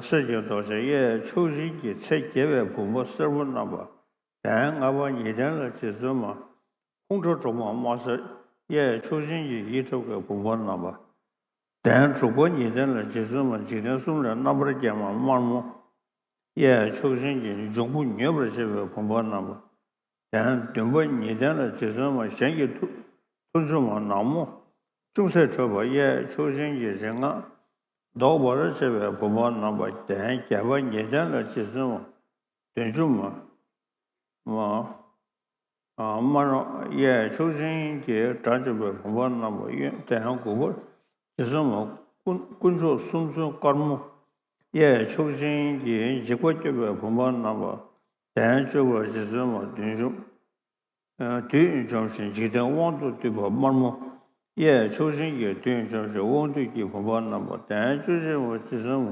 གསེར་གྱི་མདོག་ཅན། གཡས་ཕྱོགས་བཞིན་གྱི་ཚེ་རྒྱས་པའི་བུམ་པ་སེར་པོ་བསྣམས་པ། གདན་ལྔ་པ་ཉི་ལྡན་ལ་རྗེ་བཙུན་མ་ཧཱུྃ་ཁྲོ་གྲོག་མ་དམར་སེར། གཡས་ཕྱོགས་བཞིན་གྱི་ཡིད་འཕྲོག་པའི་བུམ་པ་བསྣམས་པ། གདན་དྲུག་པ་ཉི་ལྡན་ལ་རྗེ་བཙུན་མ་འཇིག་རྟེན་གསུམ་ལས་རྣམ་པར་རྒྱལ་བ་དམར་མོ། གཡས་ཕྱོགས་བཞིན་གྱི་འབྱུང་པོ་མྱོས་པར་བྱེད་པའི་བུམ་པ་བསྣམས་པ། གདན་བདུན་པ་ཉི་ལྡན་ལ་རྗེ་བཙུན་མ་གཞན་གྱི་མཐུ་མཐུ་འཇོམས་མ་ནག་མོ་ཅུང་ཟད་ཁྲོས་པ། གཡས་ཕྱོགས་བཞིན་གྱི་རིག་སྔགས་ཟློག་པར་བྱེད་པའི་བུམ་པ་བསྣམས་པ། གདན་བརྒྱད་པ་ཉི་ལྡན་ལ་རྗེ་བཙུན་མ་བདུད་འཇོམས་མ། མ། ཨ། མ་རུངས། གཡས་ཕྱོགས་བཞིན་གྱི་དགྲ་འཇོམས་པའི་བུམ་པ་བསྣམས་པ། གཡོན་གདན་དགུ་པར་རྗེ་བཙུན་མ་དཀོན་དཀོན་མཆོག་གསུམ་མཚོན་དཀར་མོ། གཡས་ཕྱོགས་བཞིན་གྱི་འཇིགས་པ་སྐྱོབ་པའི་བུམ་པ་བསྣམས་པ། གདན་བཅུ་པར་རྗེ་བཙུན་མ་བདུད་འཇོམས། ཨ། བདུད་འཇོམས་ཤིང་འཇིག་རྟེན་དབང་དུ་སྡུད་པ་དམར་མོ། གཡས་ཕྱོགས་བཞིན་གྱི་བདུད་འཇོམས་ཤིང་དབང་སྡུད་ཀྱི་བུམ་པ་བསྣམས་པ། གདན་བཅུ་གཅིག་པར་རྗེ་བཙུན་མ་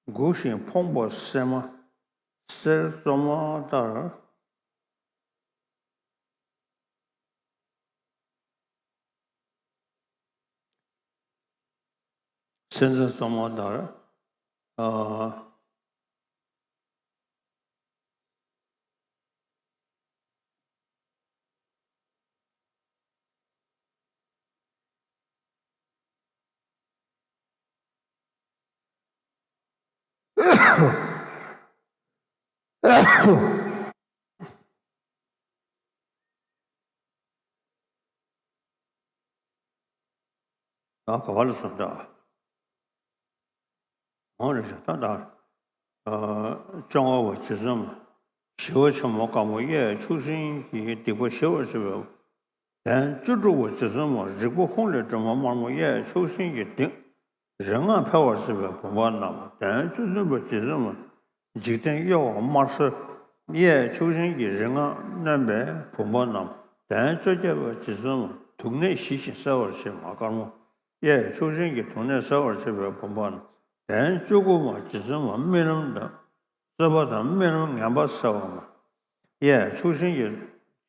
མགུ་ཞིང་ཕོངས་པ་སྲན་མ། གསེར་བཙོ་མ་ལྟར། གསེར་བཙོ་མ་ལྟར། ཨ། ད་ག་བ་ལ་སོང་ད། འོང་རེ་ཞིག་ད་ད། ཨ། བཅོ་ལྔ་པ་རྗེ་བཙུན་མ་ཞི་བ་ཆེན་པོ་དཀར་མོ། གཡས་ཕྱོགས་བཞིན་གྱི་སྡིག་པ་ཞི་བར་བྱེད་པའི། གདན་བཅུ་དྲུག་པ་རྗེ་བཙུན་མ་རིག་པ་ཧཱུྃ་ལས་སྒྲོལ་མ་དམར་མོ། གཡས་ཕྱོགས་བཞིན་གྱི་སྡིག་རིག་སྔགས་འཕེལ་བར་བྱེད་པའི་བུམ་པ་བསྣམས་པ། གདན་བཅུ་བདུན་པ་རྗེ་བཙུན་མ་འཇིག་རྟེན་གཡོ་བ་དམར་སེར། གཡས་ཕྱོགས་བཞིན་གྱི་རིག་སྔགས་གནོན་པའི་བུམ་པ་བསྣམས་པ། གདན་བཅོ་བརྒྱད་པ་རྗེ་བཙུན་མ་དུག་ནད་ཞི་ཞིང་གསལ་བར་བྱེད་མ་དཀར་མོ། གཡས་ཕྱོགས་བཞིན་གྱི་དུག་ནད་སེལ་བར་བྱེད་པའི་བུམ་པ་བསྣམས་པ། གདན་བཅུ་དགུ་པ་རྗེ་བཙུན་མ་རྨི་ལམ་དང་རྩོད་པ་དང་རྨི་ལམ་ངན་པ་སེལ་བ་མ། གཡས་ཕྱོགས་བཞིན་གྱི་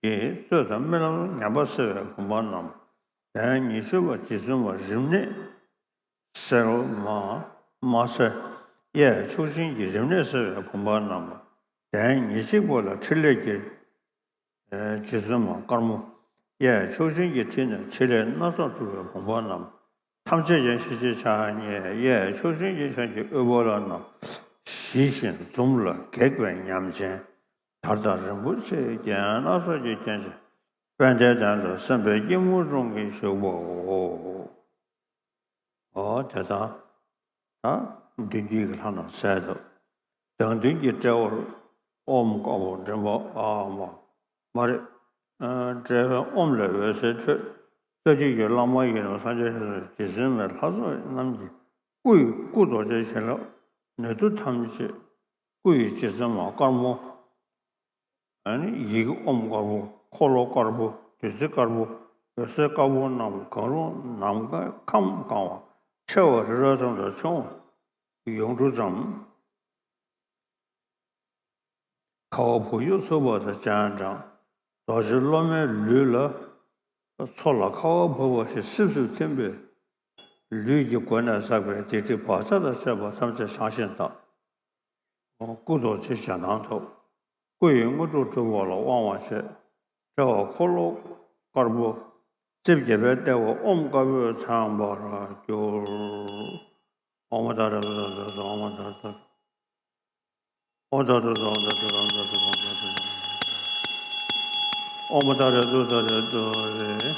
གྱི་གཙོད་དང་རྨི་ལམ་ངན་པ་སེལ་བའི་བུམ་པ་རྣམས། གདན་ཉི་ཤུ་པ་རྗེ་བཙུན་མ་རིམས་ནད་སེལ་མ་མ་སེལ། གཡས་ཕྱོགས་བཞིན་གྱི་རིམས་ནད་སེལ་བའི་བུམ་པ་རྣམས། གདན་ཉེར་གཅིག་པ་ལ་ཕྲིན་ལས་ཀྱི་རྗེ་བཙུན་མ་དཀར་མོ། གཡས་ཕྱོགས་བཞིན་གྱི་མཐིལ་ནས་ཕྲིན་ལས་སྣ་ཚོགས་སྒྲུབ་པའི་བུམ་པ་རྣམས། ཐམས་ཅད་ཀྱང་ཞི་བྱེད་ཕྱག་གཉིས། གཡས་ཕྱོགས་བཞིན་གྱི་ཕྱག་གི་དབུ་བ་ལ་བསྣམས། ཞི་ཞིང་འཛུམ་ལ་སྒེག་པའི་ཉམས་ཅན། དར་དང་རིན་པོ་ཆེའི་རྒྱན་སྣ་ཚོགས་ཀྱིས་བརྒྱན་ཅིང་། དཔལ་ལྡན་གདན་དུ་སེམས་དཔའི་སྐྱིལ་མོ་ཀྲུང་གིས་བཞུགས་པའོ། འོ་དེ་དག་ད་མདུན་བསྐྱེད་ཀྱི་ལྷ་རྣམས་གསལ་འདུག། བདག་མདུན་གྱི་དཔྲལ་བར་ཨོམ་དཀར་པོ་མགྲིན་པ་ཨ་མ་མ་རེད། དཔྲལ་བའི་ཨོམ་ལས་འོད་ཟེར་འཕྲོས། རྩ་བརྒྱུད་ཀྱི་བླ་མ་ཡི་དམ་སངས་རྒྱས་ཞབས་སོར་རྗེ་བཙུན་མའི་ལྷ་ཚོགས་རྣམས་ཀྱི་སྐུ་ཡི་སྐུ་རྡོ་རྗེ་བྱིན་རླབས་ནུས་མཐུ་ཐམས་ཅད་སྐུ་ཡི་རྗེ་བཙུན་མ་དཀར་མོ། ཡི་གེ་ཨོམ་དཀར་པོ། འཁོར་ལོ་དཀར་པོ། བདུད་རྩི་དཀར་པོ། འོད་ཟེར་དཀར་པོ་རྣམས་གང་རུང་ནམ་མཁའི་ཁམས་གང་བ་ཆེ་བ་རི་རབ་ཙམ་དང་ཆུང་བ་ཡུངས་འབྲུ་ཙམ། ཁ་བ་བུ་ཡུག་འཚུབས་པ་དང་སྤྱན་དྲངས། རྡོ་རྗེ་སློབ་མའི་ལུས་ལ། མཚོ་ལ་ཁ་བ་བབས་པ་བཞིན་སིབ་སིབ་ཐིམ་པས། ལུས་ཀྱི་སྒོ་ནས་བསགས་པའི་སྡིག་སྒྲིབ་བག་ཆགས་དང་བཅས་པ་ཐམས་ཅད་བྱང་ཞིང་དག། སྐུ་རྡོ་རྗེ་ཞལ་སྣང་ཐོབ། སྐུ་ཡི་དངོས་གྲུབ་སྒྲུབ་པ་ལ་དབང་བ་བྱེད། དཔྲལ་བ་འཁོར་ལོ་དཀར་པོ། རྩིབས་བརྒྱད་པའི་ལྟེ་བ་ཨོམ་དཀར་པོས་མཚན་པར་གྱུར། ཨོཾ་ཏཱ་རེ་ཏུཏྟཱ་རེ་ཏུཏྟཱ་རེ་ཏུཏྟཱ་རེ་ཏུཏྟཱ་རེ། ཨོཾ་ཏཱ་རེ་ཏུཏྟཱ་རེ་ཏུཏྟཱ་རེ་ཏུཏྟཱ་རེ།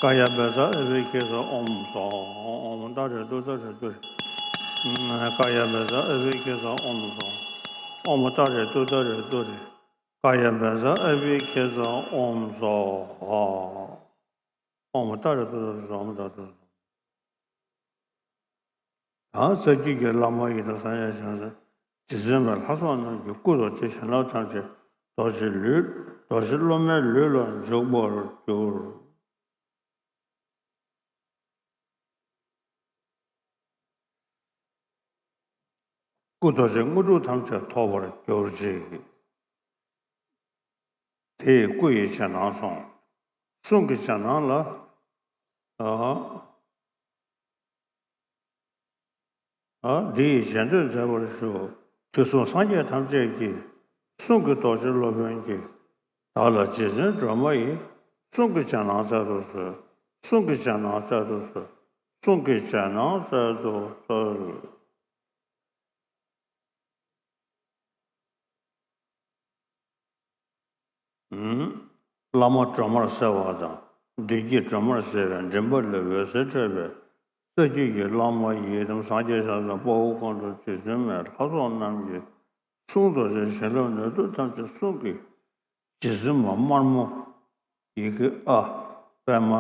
ཀཱ་ཡ་བཛྲ་ཨ་བྷི་ཥིཿ་ཙ་ཨོཾ་སྭཱ་ཧཱ། ཨོཾ་ཏཱ་རེ་ཏུཏྟཱ་རེ་ཏུཏྟཱ་རེ། ཀཱ་ཡ་བཛྲ་ཨ་བྷི་ཥིཿ་ཙ་ཨོཾ་སྭཱ་ཧཱ། ཨོཾ་ཏཱ་རེ་ཏུཏྟཱ་རེ་ཏུཏྟཱ་རེ། ཀཱ་ཡ་བཛྲ་ཨ་བྷི་ཥིཿ་ཙ་ཨོཾ་སྭཱ་ཧཱ། ཨོཾ་ཏཱ་རེ་ཏུཏྟཱ་རེ་ཏུཏྟཱ་རེ་ཨོཾ་ཏཱ་རེ་ཏུཏྟཱ་རེ། ད་རྩ་བརྒྱུད་ཀྱི་བླ་མ་ཡི་དམ་སངས་རྒྱས་བྱང་སེམས་རྗེ་བཙུན་མའི་ལྷ་ཚོགས་རྣམས་ཀྱི་སྐུ་རྡོ་རྗེ་བྱིན་རླབས་ཐམས་ཅད་རྡོ་རྗེ་ལུས། རྡོ་རྗེ་སློབ་མའི་ལུས་ལ་འཇུག་པར་གྱུར། སྐུ་རྡོ་རྗེ་དངོས་གྲུབ་ཐམས་ཅད་ཐོབ་པར་གྱུར་ཅིག། དེ་ཡི་སྐུ་ཡི་རྗེས་གནང་སོང་། གསུང་གི་རྗེས་གནང་ལ། ཨ། ཨ། འདི་ཡི་རྗེས་ཟློས་མཛད་པར་ཞུ། དུས་གསུམ་སངས་རྒྱས་ཐམས་ཅད་ཀྱི། གསུང་གི་རྡོ་རྗེ་སློབ་དཔོན་གྱིས། བདག་ལ་རྗེ་བཙུན་སྒྲོལ་མ་ཡི། གསུང་གི་རྗེས་གནང་སྩལ་དུ་གསོལ། གསུང་གི་རྗེས་གནང་སྩལ་དུ་གསོལ། གསུང་གི་རྗེས་གནང་སྩལ་དུ་གསོལ། བླ་མ་སྒྲོལ་མར་གསལ་བ་དང་། མདུན་བསྐྱེད་སྒྲོལ་མར་གསལ་བའི་མགྲིན་པ་ལས་འོད་ཟེར་འཕྲོས་པས། རྩ་བརྒྱུད་ཀྱི་བླ་མ་ཡི་དམ་སངས་རྒྱས་ཞང་སངས་དཔའ་བོ་ཁོང་ཁྲོ་རྗེ་བཙུན་མའི་ལྷ་ཚོགས་རྣམས་ཀྱི། གསུང་རྡོ་རྗེ་བྱིན་རླབས་ནུས་མཐུ་ཐམས་ཅད་གསུང་གི་རྗེ་བཙུན་མ་དམར་མོ། ཡི་གེ་ཨ། པདྨ།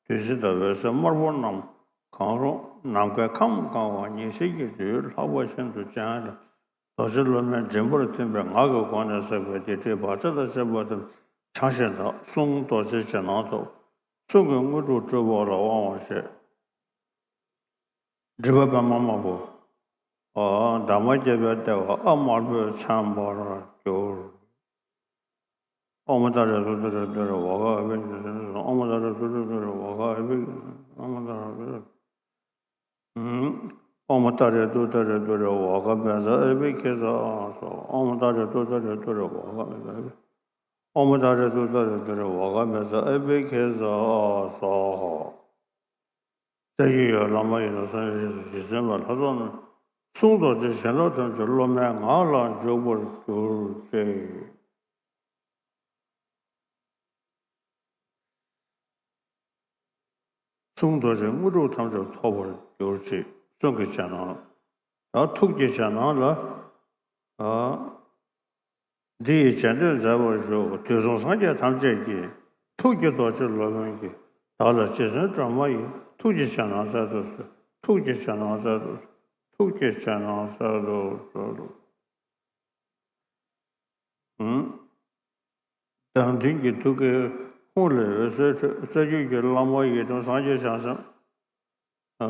བདུད་རྩི་དང་འོད་ཟེར་དམར་པོ་རྣམས་གང་རུང་ནམ་མཁའི་ཁམས་གང་བ་ཉི་ཟེར་གྱི་རྡུལ་ལྷག་པ་བཞིན་དུ་སྤྱན་དྲངས། རྡོ་རྗེ་སློབ་མའི་མགྲིན་པར་ཐིམ་པས་ངག་གི་སྒོ་ནས་བསགས་པའི་སྡིག་སྒྲིབ་བག་ཆགས་དང་བཅས་པ་ཐམས་ཅད་བྱང་ཞིང་དག། གསུང་རྡོ་རྗེ་རྗེས་གནང་ཐོབ། གསུང་གི་དངོས་གྲུབ་སྒྲུབ་པ་ལ་དབང་བ་བྱེད། སྒྲིབ་པ་པདྨ་དམར་པོ། འདབ་མ་བརྒྱད་པའི་ལྟེ་བ་ཨ་དམར་པོས་མཚན་པར་གྱུར། ཨོཾ་ཏཱ་རེ་ཏུཏྟཱ་རེ་ཏུཏྟཱ་རེ་ཝ་ག་ཨ་བྷི་ཥིཿ་ཙ་ཨོཾ་ཏཱ་རེ་ཏུཏྟཱ་རེ་ཏུཏྟཱ་རེ་ཝ་ག་ཨ་བྷི་ཥིཿ་ཨོཾ་ཏཱ་རེ་ཏུཏྟཱ་རེ་ཏུཏྟཱ་རེ་ཝ་ག་བཛྲ་ཨ་བྷི་ཥིཿ་ཙ་སྭཱ་ཧཱ། ཨོཾ་ཏཱ་རེ་ཏུཏྟཱ་རེ་ཏུཏྟཱ་རེ་ཝ་ག་ཨ་བྷི་ཥིཿ་ཨོཾ་ཏཱ་རེ་ཏུཏྟཱ་རེ་ཏུཏྟཱ་རེ་ཝ་ག་བཛྲ་ཨ་བྷི་ཥིཿ་ཙ་སྭཱ་ཧཱ། རྩ་བརྒྱུད་ཡི་བླ་མ་ཡི་དམ་སངས་རྒྱས་རྗེ་བཙུན་མའི་ལྷ་ཚོགས་རྣམས། གསུང་རྡོ་རྗེ་བྱིན་རླབས་ཐམས་ཅད་སློབ་མའི་ངག་ལ་འཇུག་པར་གྱུར་ཅིག། གསུང་རྡོ་རྗེ་དངོས་གྲུབ་ཐམས་ཅད་ཐོབ་པར་གྱུར་ཅིག། གསུང་གི་རྗེས་གནང་། ད་ཐུགས་ཀྱི་རྗེས་གནང་ལ། ཨ། འདི་ཡི་རྗེས་ཟློས་མཛད་པར་ཞུ། དུས་གསུམ་སངས་རྒྱས་ཐམས་ཅད་ཀྱི། ཐུགས་ཀྱི་རྡོ་རྗེ་སློབ་དཔོན་གྱིས། བདག་ལ་རྗེ་བཙུན་སྒྲོལ་མ་ཡི། ཐུགས་ཀྱི་རྗེས་གནང་སྩལ་དུ་གསོལ། ཐུགས་ཀྱི་རྗེས་གནང་སྩལ་དུ་གསོལ། ཐུགས་ཀྱི་རྗེས་གནང་སྩལ་དུ་གསོལ། བདག་མདུན་གྱི་ཐུགས་ཀའི་ཧཱུྃ་ལས་འོད་ཟེར་འཕྲོས། རྩ་བརྒྱུད་ཀྱི་བླ་མ་ཡི་དམ་སངས་རྒྱས་བྱང་སེམས། ཨ།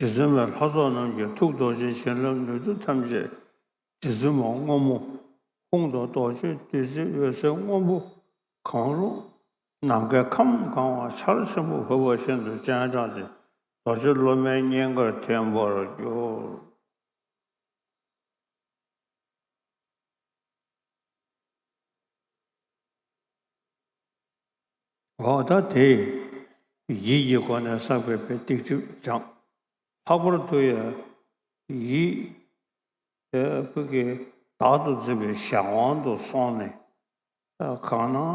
རྗེ་བཙུན་མའི་ལྷ་ཚོགས་རྣམས་ཀྱིས་ཐུགས་རྡོ་རྗེའི་བྱིན་རླབས་ནུས་མཐུ་ཐམས་ཅད་རྗེ་བཙུན་མ་སྔོན་མོ་ཧཱུྃ་དང་རྡོ་རྗེ་བདུད་རྩི་འོད་ཟེར་སྔོན་པོ་གང་རུང་ནམ་མཁའི་ཁམས་གང་བ་ཆར་ཆེན་པོ་བབས་པ་བཞིན་དུ་སྤྱན་དྲངས་ཏེ་རྡོ་རྗེ་སློབ་མའི་སྙིང་གར་ཐིམ་པར་གྱུར། འོ་ད་དེ་ཡིད་ཀྱི་སྒོ་ནས་བསགས་པའི་པའི་སྡིག་སྒྲིབ་སྦྱངས། ལྷག་པར་དུ་ཡང་ཡིད་ཀྱི་བདག་ཏུ་འཛིན་པའི་གཞན་དབང་དུ་སོང་ནས་གང་སྣང་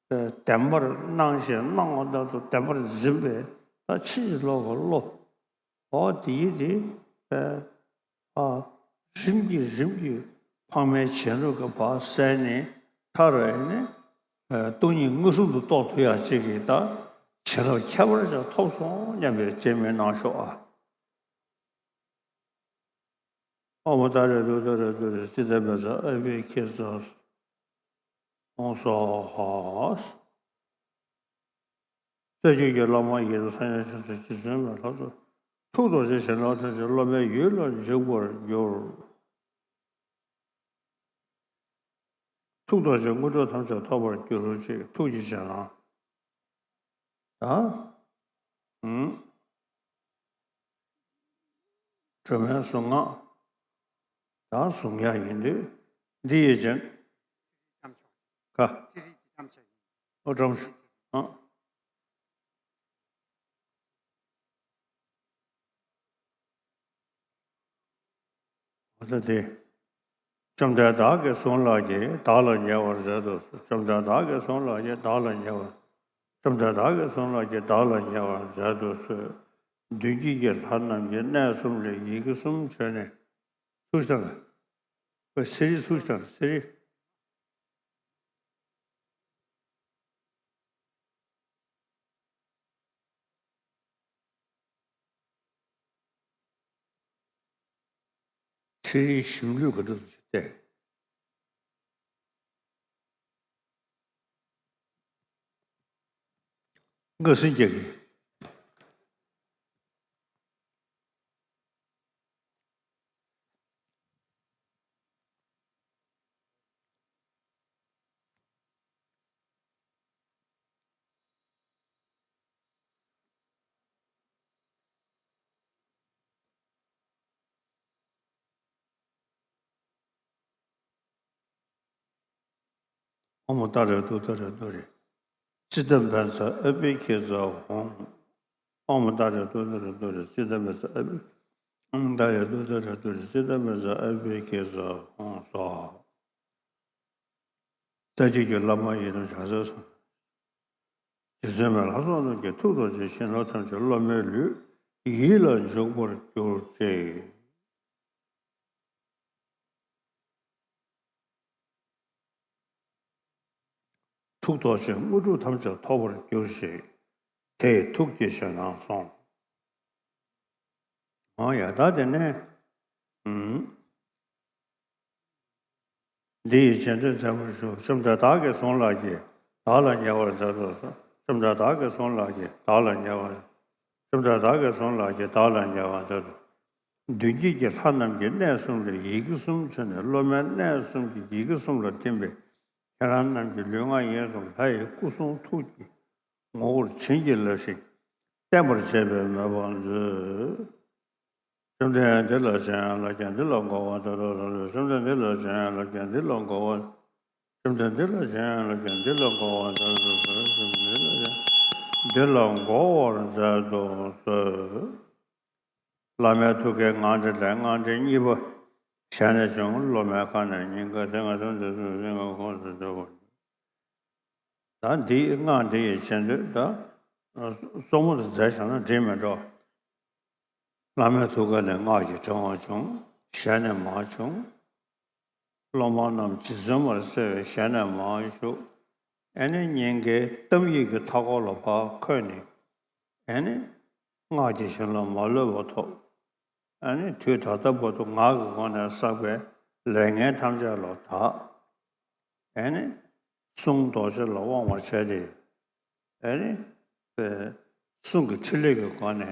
བདེན་པར་སྣང་ཞིང་སྣང་བ་ལྟར་དུ་བདེན་པར་འཛིན་པའི་ད་ཕྱིན་ཅི་ལོག་གི་བློ། འོ་དེ་ཡིད་དེ། ཨ། རིམ་གྱིས་རིམ་གྱིས་འཕགས་མའི་བྱིན་རླབས་ཀྱི་བར་གསལ་ནས་མཐར་ཨེ་ནི། ཨ། སྟོང་ཉིད་མངོན་སུམ་དུ་རྟོགས་ཐུབ་ཡག་ཅིག་གི་ད་བྱིན་རླབས་ཁྱད་པར་ཅན་ཐོབ་སོང་སྙམ་པའི་བརྩེ་མོ་གནང་ཤོག་ཨ། ཨོཾ་ཏཱ་རེ་ཏུཏྟཱ་རེ་ཏུ་རེ་ཙིཏྟ་བཛྲ་ཨ་བྷི་ཥིཿ་ཙ་ཧཱ། རྩ་བརྒྱུད་ཀྱི་བླ་མ་ཡི་དམ་སངས་རྒྱས་བྱང་སེམས་རྗེ་བཙུན་མའི་ལྷ་ཚོགས། ཐུགས་རྡོ་རྗེ་བྱིན་རླབས་ཐམས་ཅད་སློབ་མའི་ཡིད་ལ་འཇུག་པར་གྱུར། ཐུགས་རྡོ་རྗེའི་དངོས་གྲུབ་ཐམས་ཅད་ཐོབ་པར་གྱུར་ཅིག་ཐུགས་ཀྱི་བྱིན་རླབས། ད། ཨུམ། སྒྲོལ་མའི་གཟུངས་སྔགས། ད་གཟུང་ཡག་ཡིན་དུས། འདི་ཡི་རྗེས། ཀ། ཨོ་བཀྲམ་ཤོག་ཨ། འོ་ད་དེ། བཅོམ་ལྡན་བདག་གིས་གཟུངས་ལགས་ཀྱིས། བདག་ལ་ཉེ་བར་མཛད་དུ་གསོལ། བཅོམ་ལྡན་བདག་གིས་གཟུངས་ལགས་ཀྱིས། བདག་ལ་ཉེ་བར། བཅོམ་ལྡན་བདག་གིས་གཟུངས་ལགས་ཀྱིས། བདག་ལ་ཉེ་བར་མཛད་དུ་གསོལ། མདུན་བསྐྱེད་ཀྱི་ལྷ་རྣམས་ཀྱིས། གནས་གསུམ་ལས་ཡི་གེ་གསུམ་བརྗོད་ནས། ཚུར་བཞེངས་དང་། ཨོ་ཚེ་རིང་ཚུར་བཞེངས་དང་ཚེ་རིང་། ཚེ་རིང་ཞིམ་ལུས་ག་འདྲ་ཞིག་བལྟས། ངར་སེམས་རྒྱག་གི། ཨོཾ་ཏཱ་རེ་ཏུཏྟཱ་རེ་ཏུ་རེ། ཙིཏྟ་བཛྲ་ཨ་བྷི་ཥིཿ་ཙ་ཧཱུྃ། ཨོཾ་ཏཱ་རེ་ཏུཏྟཱ་རེ་ཏུ་རེ། ཙིཏྟ་བཛྲ་ཨ་བྷི། ཨོཾ་ཏཱ་རེ་ཏུཏྟཱ་རེ་ཏུ་རེ། ཙིཏྟ་བཛྲ་ཨ་བྷི་ཥིཿ་ཙ་ཧཱུྃ། སྭཱ་ཧཱ། རྩ་བརྒྱུད་ཀྱི་བླ་མ་ཡི་དམ་བྱང་སེམས་སོགས། རྗེ་བཙུན་མའི་ལྷ་ཚོགས་རྣམས་ཀྱི་ཐུགས་རྡོ་རྗེའི་བྱིན་རླབས་ཐམས་ཅད་སློབ་མའི་ལུས་ཡིད་ལ་འཇུག་པར་གྱུར་ཅིག་ཐུགས་རྡོ་རྗེའི་དངོས་གྲུབ་ཐམས་ཅད་ཐོབ་པར་གྱུར་ཅིག་དེ་ཡི་ཐུགས་ཀྱི་བྱིན་རླབས་སོང་། འོ་ཡ་ད་དེ་ནས། ཨུམ། འདི་ཡི་རྗེས་ཟློས་མཛད་པར་ཞུ། བཅོམ་ལྡན་བདག་གིས་གཟུངས་ལགས་ཀྱིས། བདག་ལ་ཉེ་བར་མཛད་དུ་གསོལ། བཅོམ་ལྡན་བདག་གིས་གཟུངས་ལགས་ཀྱིས། བདག་ལ་ཉེ་བར། བཅོམ་ལྡན་བདག་གིས་གཟུངས་ལགས་ཀྱིས། བདག་ལ་ཉེ་བར་མཛད་དུ། མདུན་བསྐྱེད་ཀྱི་ལྷ་རྣམས་ཀྱིས། གནས་གསུམ་ལས་ཡི་གེ་གསུམ་བརྗོད་ནས། སློབ་མའི་གནས་གསུམ་གྱི་ཡི་གེ་གསུམ་ལ་ཐིམ་པས། ཁྱེད་རང་རྣམས་ཀྱི་ལུས་ངག་ཡིད་གསུམ་ལྷ་ཡི་སྐུ་གསུང་ཐུགས་ཀྱི་ངོ་བོར་བྱིན་གྱིས་བརླབས་ཤིང་བརྟན་པར་བྱས་པའི་མོས་པ་མཛོད། བཅོམ་ལྡན་འདི་ལ་བྱིན་གྱིས་བརླབས་ཀྱང་། འདི་ལ་འགོད་པར་མཛད་དུ་གསོལ། བཅོམ་ལྡན་འདི་ལ་བྱིན་གྱིས་བརླབས་ཀྱང་། འདི་ལ་འགོད་པར། བཅོམ་ལྡན་འདི་ལ་བྱིན་གྱིས་བརླབས་ཀྱང་། འདི་ལ་འགོད་པར་མཛད་དུ་གསོལ། བཅོམ་ལྡན་འདི་ལ་བྱིན་གྱིས་བརླབས་ཀྱང་། འདི་ལ་འགོད་པར་མཛད་དུ་གསོལ། བླ་མའི་ཐུགས་ཀའི་སྔགས་འདི་ལས། སྔགས་འདི་གཉིས་པ་ཞལ་ནས་བྱུང་། སློབ་མའི་ཁ་ནས་སྙིང་གར། དེ་སྔ་བཅོམ་ལྡན་འདས་སྙིང་གར་གོང་དུ་བརྗོད་པ། ད་འདི་སྔགས་འདི་ཡི་རྗེས་ཟློས་ད། གཙོ་བོ་དེ་མཛད་བཞག་ན་འགྲིག་མི་འགྲོ། བླ་མའི་ཐུགས་ཀ་ནས་སྔགས་ཀྱི་ཕྲེང་བ་བྱུང་། ཞལ་ནས་མར་བྱུང་། སློབ་མ་རྣམས་རྗེ་བཙུན་མར་གསལ་བའི་ཞལ་ནས་མར་ཞུགས། ཨེ་ནི་སྙིང་གའི་གཏམ་ཡིག་གི་མཐའ་སྐོར་ལ་ཕར་འཁོད་ནས། ཨེ་ནི་སྔགས་ཀྱི་བྱིན་རླབས་མ་ལུས་པ་ཐོབ། ཨེ་ནི་དུས་ད་ལྟ་བར་དུ་ངག་གི་སྒོ་ནས་བསགས་པའི་ལས་ངན་ཐམས་ཅད་ལ་དག་ཨེ་ནི་གསུང་རྡོ་རྗེ་ལ་དབང་བ་བྱས་ཏེ། ཨེ་ནི་པའི་གསུང་གི་ཕྲིན་ལས་ཀྱི་སྒོ་ནས།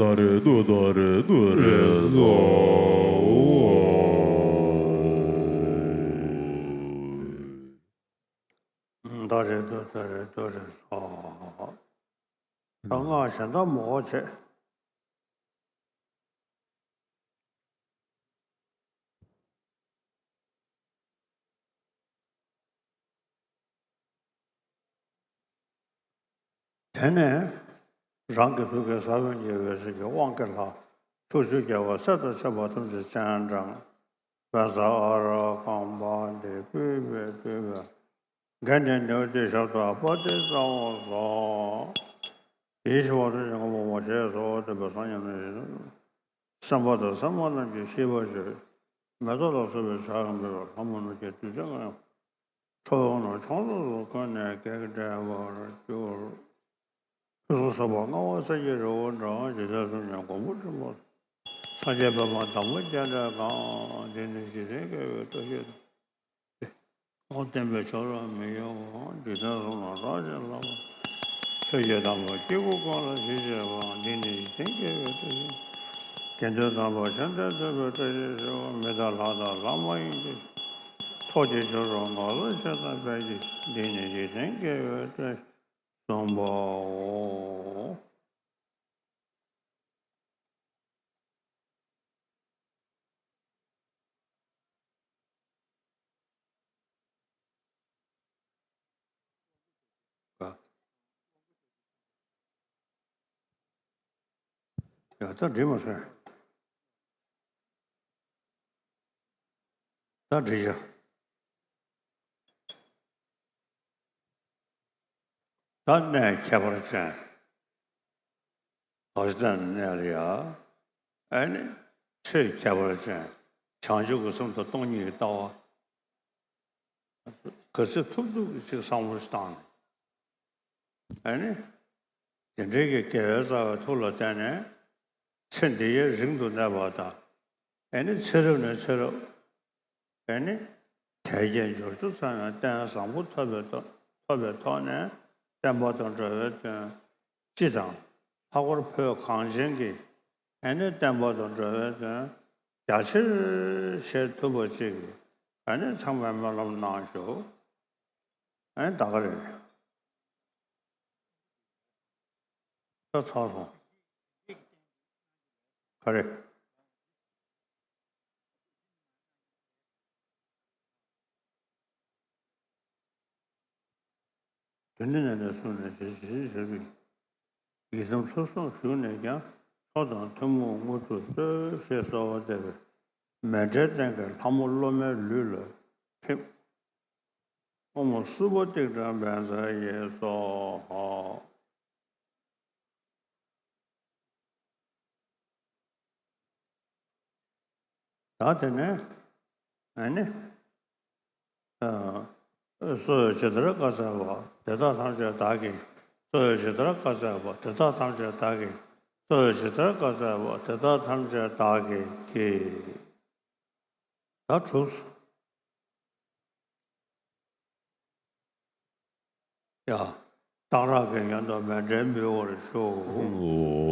ད་རེ་ཏུ་ད་རེ་ཏུ་རེ་སོ། ད་རེ་ཏུ་ད་རེ་ཏུ་རེ་སོ། ད་སྔགས་གཞན་དག་མང་པོ་བྱས། དེ་ནས་རང་གི་ཐུགས་ཀའི་ས་བོན་གྱི་འོད་ཟེར་གྱི་དབང་གིས་ལྷ་ཕྱོགས་བཅུའི་རྒྱལ་བ་སྲས་དང་བཅས་པ་ཐམས་ཅད་སྤྱན་དྲངས། བཛྲ་ཨ་ར་ཀཾ་པ་ཏི་པུཥྤེ་ཏི་ཝེ། གན་དྷེ་ནཻ་ཝི་དྱ་ཤབྡ་པ་ཏི་ཙ་འོ་སྭཱ་ཧཱ། དེའི་ཞིང་པ་ཐུགས་རྗེ་ཆེན་པོ་མོ་ཤེས་སོ། དེ་བས་སངས་རྒྱས་རྣམས་ཀྱི་སེམས་དཔའ་དང་སེམས་མ་རྣམས་ཀྱིས་ཤིས་པར་བརྗོད། མེ་ཏོག་ལ་སོགས་པའི་ཕྱག་གིས་འབུལ་བ། ལྷ་མོ་རྣམས་ཀྱི་བདུད་རྩི་ལྔ་ཡང་། ཁྲོ་བོ་རྣམས་ཆོས་སྐྱོང་ཚོགས་ཀུན་ནས་བགེགས་བསྐྲད་པར་འགྱུར། ཕུན་སུམ་ཚོགས་པ་མངའ་བ་གསེར་གྱི་རི་བོ་འདྲ། འཇིག་རྟེན་གསུམ་མཉམ་མགོན་པོ་ཁྲི་པོ། སངས་རྒྱས་པདྨ་འདབ་མ་བརྒྱད་ལས་གང་། འདི་ནི་འཇིག་རྟེན་དགེ་བའི་བཀྲ་ཤིས་དང་། འོ་བསྟན་པའི་མཆོག་རབ་མི་གཡོ་བ། འཇིག་རྟེན་གསུམ་ལ་རག་ཅིང་ལྷ་མོ། ཆོས་ཀྱི་དམ་པ་སྐྱེ་དགུ་ཀུན་ལ་ཞི་བྱེད་པ། འདི་ནི་འཇིག་རྟེན་དགེ་བའི་བཀྲ་ཤིས། དགེ་འདུན་དམ་པ་ཆོས་དད་ལྡན་པའི་བཀྲ་ཤིས་ཤོག་མི་དང་ལྷ་དང་ལྷ་མ་ཡིན་གྱི། ཚོགས་ཀྱི་མཆོག་རབ་ངང་ལ་མཆོད་དང་ཕཊ་ཀྱིས། འདི་ནི་འཇིག་རྟེན་དགེ་བའི་བཀྲ་ཤིས་སམ་བྷ་ཝ། ཡ་ད་འགྲིག་མ་སོང་། ད་འགྲིག་ཡ། ད་གནས་ཁྱད་པར་ཅན། བ་ཞིག་བསྟན་ནས་ལ་ཡ། ཨ་ནི་ཆོས་ཁྱད་པར་ཅན་བྱང་ཆུབ་ཀྱི་སེམས་དང་སྟོང་ཉིད་ཀྱི་ལྟ་བ་ག་ཚོད་ཐུབ་ཐུབ་ཀྱི་ཅིག་བསམ་བློ་ཞིག་བཏང་ནས། ཨ་ནི་དེ་འདྲའི་གི་དགེ་བའི་རྩ་བའི་ཐུགས་ལ་བརྟེན་ནས་ཚེ་འདི་ཡི་རིང་དུ་གནས་པ་དང་། ཨ་ནི་ཚེ་རབས་ནས་ཚེ་རབས། ཨ་ནི་དལ་བརྒྱད་འབྱོར་བཅུ་ཚང་བའི་རྟེན་བཟང་པོ་ཐོབ་པའི་ཐོབ་ཐོབ་པའི་ཐོག་ནས་བསྟན་པ་དང་འགྲོ་བའི་དོན་སྤྱི་དང་། ལྷག་པར་བོད་གངས་ཅན་གྱི་ཨ་ནི་བསྟན་པ་དང་འགྲོ་བའི་དོན་རྒྱ་ཆེར་བྱེད་ཐུབ་པ་ཅིག་ཨ་ནི་ཚང་མས་སྨོན་ལམ་གནང་ཤོག་ཨ་ནི་ད་ག་རེད། ད་ཚར་སོང་། ག་རེ། དོན་འདི་ནས་ནས་གསུངས་ནས་ཇི་ཞིག་ཞུ་བའི། ཡི་དམ་ལྷ་སྲུང་བཞུགས་ནས་ཀྱང་། མཆོག་དང་ཐུན་མོང་དངོས་གྲུབ་སྩོལ། ཞེས་གསོལ་བ་འདེབས་པའི། མཎྜལ་རྟེན་གྱི་ལྷ་མོ་སློབ་མའི་ལུས་ལ་ཕེབས། ཨོཾ་སྭ་བྷཱ་ཏིཥྛ་བཛྲ་ཡེ་སྭཱ་ཧཱ། ད་དེ་ནས་ཨ་ནི། ཨ། གསོལ་ཇི་ལྟར་བཀའ་སྩལ་པ། དེ་དག་ཐམས་ཅད་བདག་གིས། གསོལ་ཇི་ལྟར་བཀའ་སྩལ་པ། དེ་དག་ཐམས་ཅད་བདག་གིས། གསོལ་ཇི་ལྟར་བཀའ་སྩལ་པ། དེ་དག་ཐམས་ཅད་བདག་གིས་བགྱི། ད་གྲུབ་སོང་། ཡ། གཏང་རག་གི་ཡོན་དུ་མཎྜལ་འབུལ་བར་ཞུ།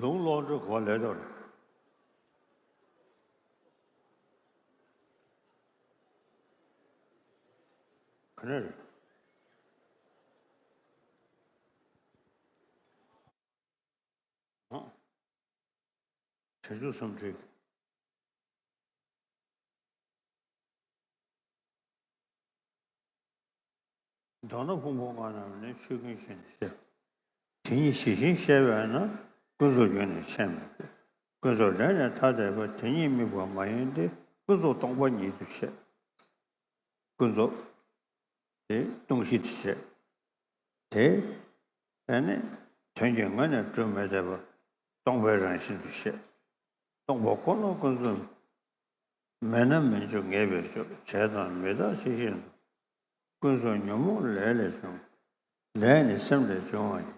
ལུང་ཀློག་འགྲོ་གོ་ལས་དོར། ག་ནས་རེད། ཨ། བྱང་ཆུབ་སེམས་ཁྲིད། མདོར་ན་ཕུང་པོ་ལྔ་རྣམས་ནི་ཆོས་ཀུན་ཤེས་ནས་ཤེས། དེ་ཉིད་ཇི་བཞིན་ཤེས་པས་ན་ཀུན་རྫོབ་རྒྱུ་ནི་ཆེས་མི་དགོས། ཀུན་རྫོབ་ལས་ནི་ཐ་དད་པ། དེ་ཉིད་དམིགས་པ་མ་ཡིན་ཏེ། ཀུན་རྫོབ་སྟོང་པ་ཉིད་དུ་བཤད། ཀུན་རྫོབ་དེ་སྟོང་གཞི་དེ་བཤད། དེ་ཨ་ནི་དོན་གྱི་ངོས་ནས་གྲུབ་མི་བདེ་བ་སྟོང་པའི་རང་བཞིན་དུ་བཤད། སྟོང་པ་ཁོ་ན་ཀུན་རྫོབ། མེད་ན་མི་འགྱུར་ངེས་པའི་ཕྱིར། བྱས་ཙང་མི་རྟག་ཇི་བཞིན་དུ། ཀུན་རྫོབ་ཉོན་མོངས་ལས་ལས་བྱུང་། ལས་ནི་སེམས་ལས་བྱུང་བ་ཡིན།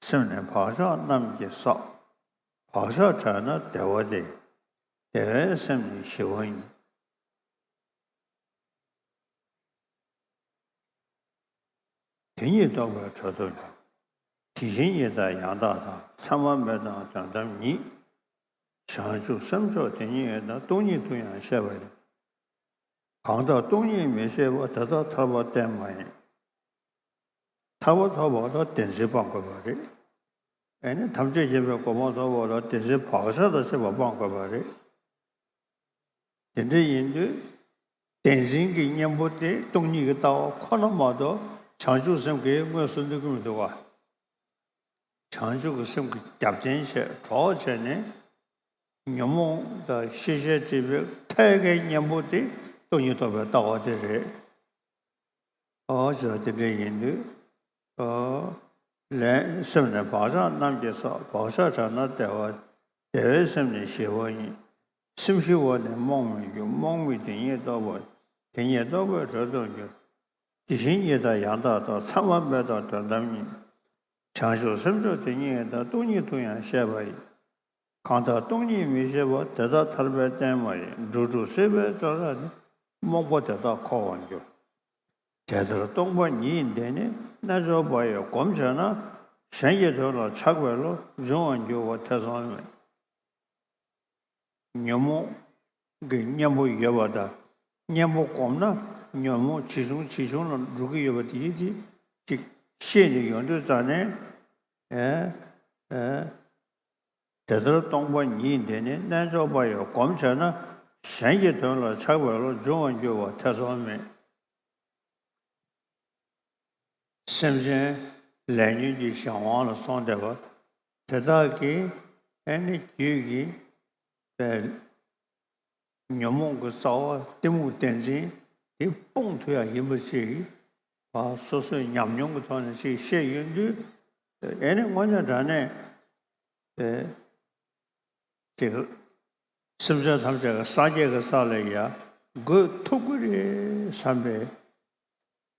སེམས་ནི་བག་ཆགས་རྣམས་ཀྱིས་བསགས། བག་ཆགས་བྲལ་ན་བདེ་བ་སྟེ། བདེ་བའི་སེམས་ནི་ཞི་བ་ཡིན། དེ་ཉིད་རྟོགས་པའི་གྲོལ་ཐབས་ཀྱང་། དེ་བཞིན་ཉིད་དང་ཡང་དག་དང་། མཚན་མ་མེད་དང་དོན་དམ་ཉིད། བྱང་ཆུབ་སེམས་མཆོག་དེ་ཉིད་ཡོད་དང་། སྟོང་ཉིད་དུ་ཡང་བཤད་པ་ཡིན། གང་དག་སྟོང་ཉིད་མི་ཤེས་པ། དེ་དག་ཐར་པ་གཏན་མ་ཡིན། ཐར་པ་ཐོབ་པ་ལ་བདེན་འཛིན་སྤང་དགོས་པ་རེད། ཨེ་ནི་ཐམས་ཅད་མཁྱེན་པའི་གོ་འཕང་ཐོབ་པ་ལ་བདེན་འཛིན་བག་ཆགས་དང་བཅས་པ་སྤང་དགོས་པ་རེད། དེ་འདྲ་ཡིན་དུས། བདེན་འཛིན་གྱི་གཉེན་པོ་དེ་སྟོང་ཉིད་ཀྱི་ལྟ་བ་ཁོ་ན་མ་གཏོགས་བྱང་ཆུབ་སེམས་ཀྱིས་དངོས་སུ་གནོད་ཀྱི་མི་འདུག་ག་བྱང་ཆུབ་ཀྱི་སེམས་ཀྱི་རྒྱབ་རྟེན་བྱས་གྲོགས་བྱས་ནས། ཉོན་མོངས་དང་ཤེས་བྱའི་སྒྲིབ་པའི་མཐའ་ཡས་གཉེན་པོ་དེ་སྟོང་ཉིད་རྟོགས་པའི་ལྟ་བ་དེ་རེད། ཨོ་ཅག་དེ་འདྲ་ཡིན་དུས། ཨོ། ལན། སེམས་ནི་བག་ཆགས་རྣམས་ཀྱིས་བསགས། བག་ཆགས་དྲག་ན་བདེ་བ། བདེ་བའི་སེམས་ནི་ཞི་བ་ཡིན། སེམས་ཞི་བ་ནི་རྨོངས་མི་འགྱུར། རྨོངས་པས་དེ་ཉིད་རྟོགས་པ། དེ་ཉིད་རྟོགས་པས་གྲོལ་དུ་འགྱུར། དེ་བཞིན་ཉིད་དང་ཡང་དག་ལྟ། མཚན་མ་མེད་དང་དོན་དམ་ཉིད། བྱང་ཆུབ་སེམས་མཆོག་དེ་ཉིད་ཡིན། དང་སྟོང་ཉིད་དུ་ཡང་བཤད་པ་ཡིན། གང་དག་སྟོང་ཉིད་མི་ཤེས་པ། དེ་དག་ཐར་པའི་གཏན་མ་ཡིན། འགྲོ་དྲུག་སྲིད་པའི་བཙོན་རར་ནི། རྨོངས་པ་དེ་དག་འཁོར་བར་འགྱུར། དེ་ལྟར་སྟོང་པ་ཉིད་འདི་ནི། རྣལ་འབྱོར་པ་ཡིས་སྒོམ་བྱས་ན། གཞན་གྱི་དོན་ལ་ཆགས་པའི་བློ། འབྱུང་བར་འགྱུར་བ་ཐེ་ཚོམ་མེད། ཉོན་མོངས་ཀྱི་གཉེན་པོ་ཡོད་པ་དང་། གཉེན་པོ་བསྒོམས་ན་ཉོན་མོངས་ཇེ་ཆུང་ཇེ་ཆུང་ལ་འགྲོ་གི་ཡོད་པ་དེ་ཡིན་ཏེ། ཅིག་ཤེས་ནས་ཡོང་དུས་ཙང་ནས། ཨེ། ཨེ། དེ་ལྟར་སྟོང་པ་ཉིད་འདི་ནི། རྣལ་འབྱོར་པ་ཡིས་སྒོམ་བྱས་ན། གཞན་གྱི་དོན་ལ་ཆགས་པའི་བློ། འབྱུང་བར་འགྱུར་བ་ཐེ་ཚོམ་མེད། སེམས་ཅན་ལས་ཉོན་གྱི་གཞན་དབང་ལ་སོང་བསྡད་པ་དེ་དག་གིས། ཨེ་ནི་རྒྱུད་ཀྱི་པའི་ཉོན་མོངས་ཀྱི་རྩ་བ་གཏི་མུག་བདེན་འཛིན་དེ་སྤོང་ཐུབ་ཡག་ཡིན་པ་ཅིག་བ། སོ་སོའི་ཉམས་མྱོང་གི་ཐོག་ནས་ཅིག་ཤེས་ཡོང་དུས། ཨེ་ནི་དངོས་གནས་དྲང་གནས་པའི་ཅིག་སེམས་ཅན་ཐམས་ཅད་ཀྱི་སངས་རྒྱས་ཀྱི་ས་ལ་ཡར་འགོད་ཐུབ་ཀྱི་རེད་བསམ་པའི་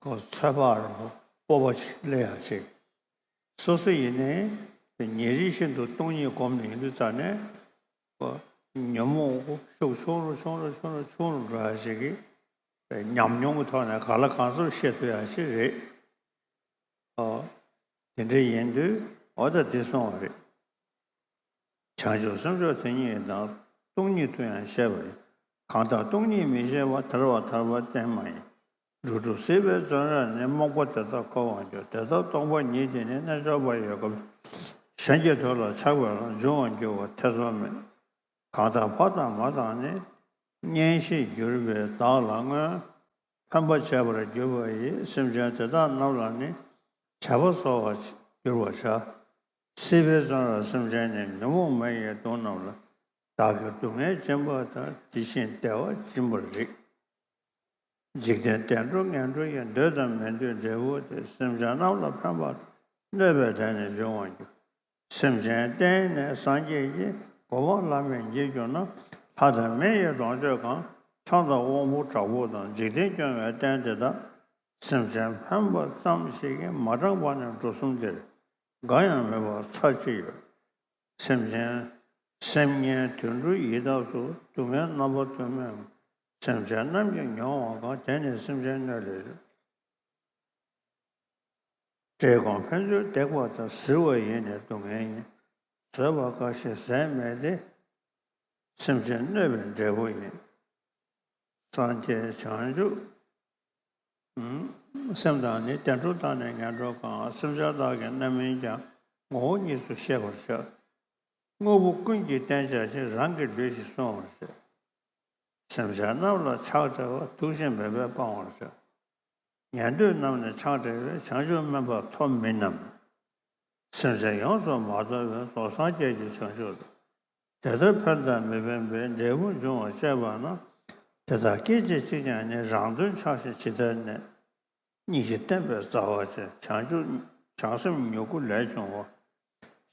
ཁོ་ཚོད་དཔག་རུ་སྤོབས་པ་ཅིག་སླེབས་ཡག་ཅིག་སོ་སོ་ཡིན་ནའི་ཉིན་རེ་བཞིན་དུ་སྟོང་ཉིད་སྒོམ་ནས་ཡིན་དུས་ཙང་ནས། ཉོན་མོངས་ཤུགས་ཆུང་རུ་ཆུང་རུ་ཆུང་རུ་ཆུང་རུ་འགྲོ་ཡག་ཅིག་གི་ཉམས་མྱོང་གི་ཐོག་ནས་གང་ལ་གང་འཚམ་ཤེས་ཐུབ་ཡག་ཅིག་རེད། ཨོ། དེ་འདྲ་ཡིན་དུས་འོ་ད་འདི་གསུངས་པ་རེད། བྱང་ཆུབ་སེམས་མཆོག་དེ་ཉིད་དང་། སྟོང་ཉིད་དུ་ཡང་བཤད་པ་ཡིན། གང་དག་སྟོང་ཉིད་མི་ཤེས་པ། ཐར་པ་ཐར་པ་གཏན་མ་ཡིན། འགྲོ་དྲུག་སྲིད་པའི་བཙོན་རར་ནི། རྨོངས་པ་དེ་དག་འཁོར་བར་འགྱུར། དེ་ལྟར་སྟོང་པ་ཉིད་དེ་ནི། རྣལ་འབྱོར་པ་ཡིས་སྒོམ། གཞན་གྱི་དོན་ལ་ཆགས་པའི་བློ། འབྱུང་བར་འགྱུར་བ་ཐེ་ཚོམ་མེད། གང་དག་ཕ་དང་མ་དང་ནི། གཉེན་བཤེས་གྱུར་པས་བདག་ལ་མངོན། ཕན་པ་བྱེད་པར་གྱུར་པ་ཡིས། སེམས་ཅན་དེ་དག་རྣམས་ལ་ནི། བྱ་བ་གསོ་བར་འགྱུར་བར་བྱ། སྲིད་པའི་བཙོན་རར་སེམས་ཅན་ནི། ཉོན་མོངས་མེ་ཡིས་གདུང་རྣམས་ལ། བདག་གིས་སྡུག་བསྔལ་སྦྱིན་པ་དང་། དེ་བཞིན་བདེ་བ་སྦྱིན་པར་རིགས། འཇིག་རྟེན་བདེ་འགྲོ་ངན་འགྲོ་ཡི། འདོད་དང་མི་འདོད་འབྲས་བུ་སྟེ། སེམས་ཅན་རྣམས་ལ་ཕན་པ་དང་། གནོད་པས་དེ་ནི་འབྱུང་བར་འགྱུར། སེམས་ཅན་བསྟེན་ནས་སངས་རྒྱས་ཀྱི། གོ་འཕང་བླ་མེད་བགྱིད་གྱུར་ན། ལྷ་དང་མི་ཡི་གདུང་མཆོད་གང་། ཆང་དང་དབང་པོ་དྲག་པོ་དང་། འཇིག་རྟེན་སྐྱོང་བའི་རྟེན་དེ་དག་སེམས་ཅན་ཕན་པ་ཙམ་ཞིག་གིས། མ་དྲངས་པ་ནི་འབྲུ་གསུམ་འདིར། འགའ་ཡང་མེད་པར་ཚར་གཅིག་ཡོད། སེམས་ཅན་སེམས་ངན་དུད་འགྲོ་ཡི་དྭགས་སུ། སྡུག་བསྔལ་རྣམ་པ་དུ་མས། སེམས་ཅན་རྣམས་ཀྱིས་མྱོང་བ་གང་། དེ་ནི་སེམས་ཅན་གནོད་ལས་བྱུང་། བཀྲེས་སྐོམ་ཕན་ཚུན་འདེགས་པ་དང་། གཟིར་བ་ཡིས་ནི་སྡུག་བསྔལ་ཉེན། བཟོད་པ་དཀའ་ཞེས་ཟད་མེད་དེ། སེམས་ཅན་གནོད་པའི་འབྲས་བུ་ཡིན། སངས་རྒྱས་བྱང་ཆུབ་སེམས་དང་ནི། བདེ་འགྲོ་དང་ནི་ངན་འགྲོ་གང་། སེམས་ཅན་བདག་གི་རྣམ་སྨིན་ཀྱང་། ངོ་བོ་ཉིད་སུ་ཤེས་པར་བྱ། དངོས་པོ་ཀུན་གྱི་རྟེན་བྱ་ཞིང་། རང་གི་ལུས་ཤིག་བསྲུང་བར་བྱ། སེམས་ཅན་རྣམས་ལ་ཆགས་བྲལ་བ། ཐུགས་ཞིམ་པ་སྦེ་སྤང་བར་བྱ། ཉན་ཐོས་རྣམས་ནི་ཆགས་བྲལ་བས། བྱང་ཆུབ་སྨོན་པ་ཐོབ་མིན་ནམ། སེམས་ཅན་ཡོངས་སུ་མ་དོར་བའི། རྫོགས་སངས་རྒྱས་ཀྱི་བྱང་ཆུབ་ཏུ། དེ་ལྟར་ཕན་དང་མི་ཕན་པའི། འབྲས་བུ་འབྱུང་བར་བཤད་པ་ན། དེ་དག་སྐད་ཅིག་གཅིག་ཀྱང་ནི། རང་དོན་ཆགས་ཤིང་ཇི་ལྟར་གནས། སྙིང་རྗེ་བསྟན་པའི་རྩ་བ་ཅན། བྱང་ཆུབ་བྱང་སེམས་མྱུ་གུ་ལས་བྱུང་བ།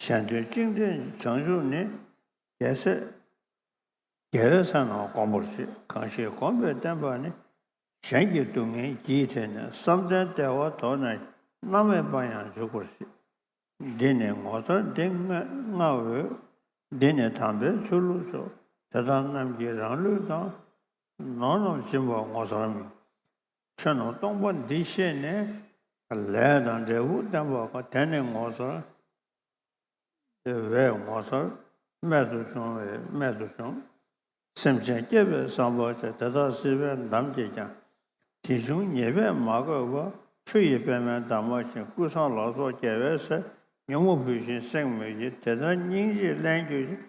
གཞན་དོན་གཅིག་འབྲས་བྱང་ཆུབ་ནི། རྒྱལ་སྲས་རྒྱལ་བའི་སར་རྣམས་བསྒོམ་པར་བྱེད། གང་ཞིག་བསྒོམས་པས་བསྟན་པ་ནི། གཞན་གྱི་སྡུག་བསྔལ་ཡིད་བྲལ་ནས། བསམ་གཏན་བདེ་བ་དོར་ནས། རྣམ་སྨིན་པར་ཡང་འཇུག་པར་བྱེད། འདི་ནི་ངོ་མཚར་འདི་ལྔའི་འོད། འདི་ནི་དམ་པའི་ཆོས་ལུགས་མཆོག། དེ་དག་རྣམས་ཀྱིས་རང་ལུས་དང་། ནོར་རྣམས་སྦྱིན་པ་ངོ་མཚར་མིན། ཆོས་རྣམས་སྟོང་པ་འདི་ཤེས་ནས། ལས་དང་འབྲས་བུ་བསྟན་པ་གང་། དེ་ནི་ངོ་མཚར་བས་ངོ་མཚར། རྨད་དུ་བྱུང་བས་རྨད་དུ་བྱུང་། སེམས་ཅན་བསྐྱེད་པའི་བསམ་པ་བྱས། དེ་དག་སྲིད་པའི་འདམ་གྱིས་ཀྱང་། དེ་བྱུང་ཉེས་པས་མ་གོས་པ། ཆུ་ཡི་པདྨས་འདབ་མ་བཞིན། ཀུན་བཟང་ལ་སོགས་རྒྱལ་བའི་སྲས། ཉོན་མོངས་བུད་ཤིང་སེང་མོ་ཡིས། དེ་ལྟར་སྙིང་རྗེས་བརླན་གྱུར་ཅིང་།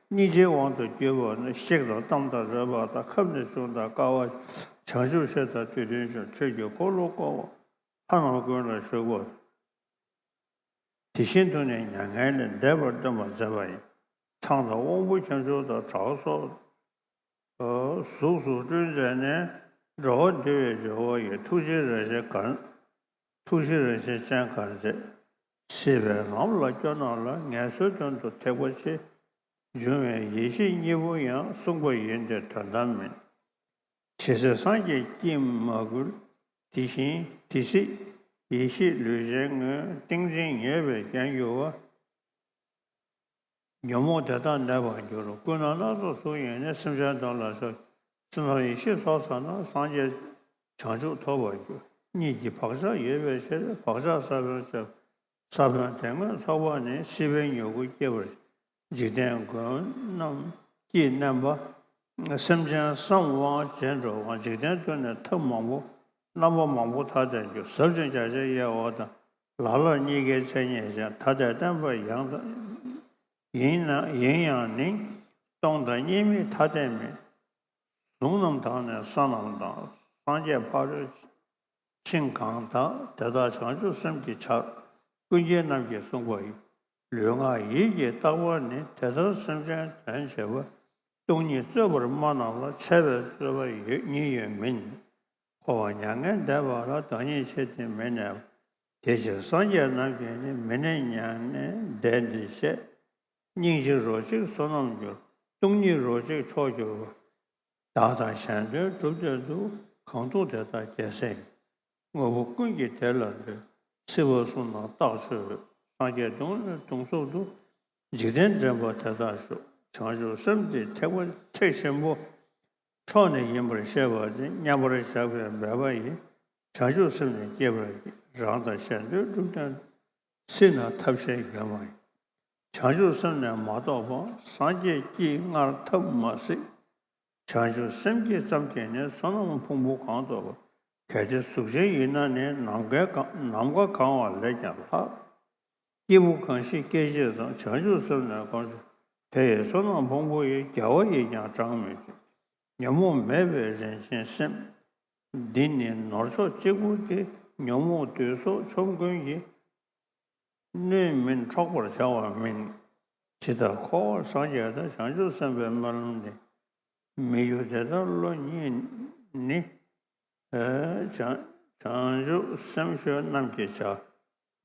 སྙིང་རྗེའི་དབང་དུ་གྱུར་པ་ནི། གཤེགས་དང་བལྟམས་དང་རོལ་པ་དང་། ཁབ་ནས་བྱུང་དང་དཀའ་བ། བྱང་ཆུབ་ཆོས་དང་དུས་མཐུན་འབྱུང་། ཆོས་ཀྱི་འཁོར་ལོ་བསྐོར་བ། ལྷ་རྣམས་ཀུན་ལ་བཞུགས་པ། དེ་བཞིན་དུ་ནི་མྱ་ངན་ལས་འདས་པར་སྟོན་པར་མཛད་པ་ཡིན། ཚངས་དང་དབང་པོ་ཁྱུ་མཆོག་དང་། དྲག་སོགས་གཟུགས་སུ་སྤྲུལ་མཛད་ནས། འགྲོ་བ་འདུལ་བའི་སྦྱོར་བ་ཡིས། ཐུགས་རྗེའི་རང་བཞིན་གར། ཐུགས་རྗེའི་རང་བཞིན་ཅན་གར་མཛད། སྲིད་པའི་ངང་ལ་སྐྱོ་རྣམས་ལ། ངལ་གསོའི་དོན་དུ་ཐེག་པ་ཆེ། འབྱུང་བའི་ཡེ་ཤེས་གཉིས་པོ་ཡང་། གསུངས་པ་ཡིན་ཏེ་དོན་དམ་མིན། ཇི་སྲིད་སངས་རྒྱས་ཀྱིས་མ་བསྐུལ། དེ་བཞིན་དེ་སྲིད་ཡེ་ཤེས་ལུས་ཅན་དངོས། ཏིང་འཛིན་ཉེས་པའི་རྐྱེན་གྱུར་པ། ཉོན་མོངས་དེ་དག་མེད་པར་འགྱུར། ཀུན་སྣང་སྣ་ཚོགས་གཟུགས་བརྙན་ནི། སེམས་ཅན་དོན་ལ་ཤོག་སེམས་ཙམ་ཡེ་ཤེས་ཚོགས་བསགས་ན། སངས་རྒྱས་བྱང་ཆུབ་ཐོབ་པར་འགྱུར། གཉིས་ཀྱི་བག་ཆགས་ཡོད་པའི་ཕྱིར། བག་ཆགས་ས་བོན་ཆགས། ས་བོན་དེ་སྔོན་ཚོགས་པ་ནི། སྲིད་པའི་མྱུ་གུ་སྐྱེ་བར། འཇིག་རྟེན་མགོན་རྣམས་ཀྱིས་མནན་པ། སེམས་ཅན་བསམ་དབང་བྱེད་འགྲོ་བ། འཇིག་རྟེན་དུ་ནི་ཐབས་མང་པོ། རྣམ་པ་མང་པོ་ཐ་དད་འགྱུར། ཟབ་ཅིང་རྒྱ་ཆེར་དབྱེ་བ་དང་། ལ་ལར་གཉིས་ཀའི་མཚན་ཉིད་ཅན། ཐ་དད་བསྟན་པ་ཡང་དག་ཡིན་ན། ཡིན་ཡང་ནི། སྟོང་དང་གཉིས་མེད་ཐ་དད་མིན། གཟུགས་རྣམས་དང་ནི་ས་རྣམས་དང་། སངས་རྒྱས་ཕ་རོལ་ཕྱིན་གང་དག་དེ་དག་བྱང་ཆུབ་སེམས་ཀྱི་ཆར། ཀུན་མཁྱེན་རྣམས་ཀྱིས་གསུངས་པ་ཡིན། ལུས་ངག་ཡིད་ཀྱིས་བརྟག་པ་ནི། དེ་ལྟར་སེམས་ཅན་དོན་བྱེད་པ། སྟོང་ཉིད་རྩོད་པར་སྨྲ་རྣམས་ལ། འཆལ་བའི་རྩོད་པ་ཡོད་ཉིད་ཡོད་མིན། འཁོར་བ་མྱ་ངན་འདས་པ་ལ། བདག་ཉིད་ཆེ་འདི་མི་གནས་པ། དེ་ཕྱིར་སངས་རྒྱས་རྣམས་ཀྱིས་ནི། མི་གནས་མྱ་ངན་འདས་འདི་བཤད། སྙིང་རྗེ་རོ་གཅིག་བསོད་ནམས་འགྱུར། སྟོང་ཉིད་རོ་གཅིག་མཆོག་གྱུར་པ། བདག་དང་གཞན་དོན་སྒྲུབ་དོན་དུ། གང་ཐུག་དེ་དག་རྒྱལ་སྲས་ཡིན། དངོས་པོ་ཀུན་གྱི་དེ་ལ་འདུད། སྲིད་པ་གསུམ་རྣམས་རྟག་ཆོས་འོད། སངས་རྒྱས་གདུང་ནི་གདུང་སོགས་དུ། འཇིག་རྟེན་འདྲེན་པ་དེ་དག་ཞོག་བྱང་ཆུབ་སེམས་འདི་ཐེག་པ་ཐེག་ཆེན་པོ། མཆོག་ནི་ཡིན་པར་ཤེས་པ་དེ། མཉམ་པར་བཞག་པའི་འབད་པ་ཡིས། བྱང་ཆུབ་སེམས་ནི་བསྐྱེད་པར་བགྱི། རང་དང་གཞན་དོན་སྒྲུབ་དོན། སྲིད་ན་ཐབས་གཞན་ཡོད་མ་ཡིན། བྱང་ཆུབ་སེམས་ནི་མ་གཏོགས་པ། སངས་རྒྱས་ཀྱིས་སྔར་ཐབས་མ་གཟིགས། བྱང་ཆུབ་སེམས་བསྐྱེད་ཙམ་གྱིས་ནི། བསོད་ནམས་ཕུང་པོ་གང་ཐོབ་པ། གལ་ཏེ་གཟུགས་ཅན་ཡིན་ན་ནི། ནམ་མཁའི་གང་ནམ་མཁའ་གང་བ་ལས་ཀྱང་ལྷག་སྐྱེས་བུ་གང་ཞིག་སྐྱེ་བྱེད་ཙམ། བྱང་ཆུབ་སེམས་ནི་གང་ཞིག་དེ་ཡི་བསོད་ནམས་ཕུང་པོ་ཡིས། རྒྱལ་བ་ཡིས་ཀྱང་གྲངས་མི་ཆོད། ཉོན་མོངས་མེད་པའི་རིན་ཆེན་སེམས། འདི་ནི་ནོར་མཆོག་གཅིག་པུ་སྟེ། ཉོན་མོངས་བདུད་སོགས་ཆོམ་རྐུན་གྱིས། སྣོད་མིན་འཕྲོག་པར་བྱ་བ་མིན། ཇི་ལྟར་འཁོར་བར་སངས་རྒྱས་དང་། བྱང་ཆུབ་སེམས་དཔའི་སྨོན་ལམ་འདི། མི་འགྱུར་དེ་ལྟར་བློ་ཉིད་ནི། བྱང་བྱང་ཆུབ་སེམས་ཤོས་རྣམས་ཀྱི་བྱ།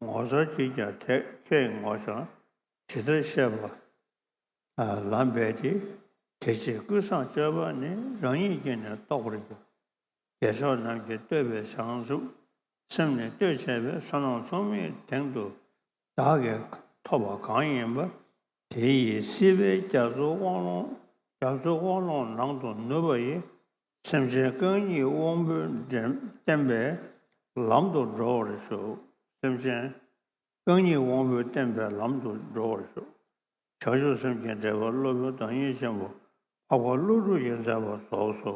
ངོ་མཚར་གྱིས་ཀྱང་དེ་ཁྱེད་ངོ་བྱང་། ཇི་ལྟར་བཤད་པ་ལམ་འབད་དེ། དེ་ཕྱིར་ཀུན་བཟང་སྤྱོད་པ་ནི། རང་ཉིད་ཀྱིས་ནི་རྟོགས་པར་འགྱུར། རྒྱལ་མཆོག་རྣམས་ཀྱིས་བསྟོད་པའི་བྱང་ཆུབ་སེམས་ནི། བསྟོད་བྱས་པའི་བསོད་ནམས་མཚུངས་མེད་དེང་དུ། བདག་གིས་ཐོབ་པ་གང་ཡིན་པ། དེ་ཡིས་སྲིད་པའི་རྒྱ་མཚོའི་དབང་ཀློང་། རྒྱ་མཚོའི་དབང་ཀློང་ནང་དུ་ནུབ་པ་ཡི། སེམས་ཅན་རྐང་གཉིས་དབང་པོས་འདྲེན་བསྟན་པའི་ལམ་དུ་འགྲོ་བར་ཞུ། སེམས་ཅན་རྐང་གཉིས་དབང་པོས་བསྟན་པའི་ལམ་དུ་འགྲོ་བར་ཞུ། བྱང་ཆུབ་སེམས་ཀྱི་འགྲེལ་པ་སློབ་དཔོན་བདག་ཉིད་ཆེན་པོ་འཕགས་པ་ཀླུ་སྒྲུབ་ཀྱིས་མཛད་པ་རྫོགས་སོ།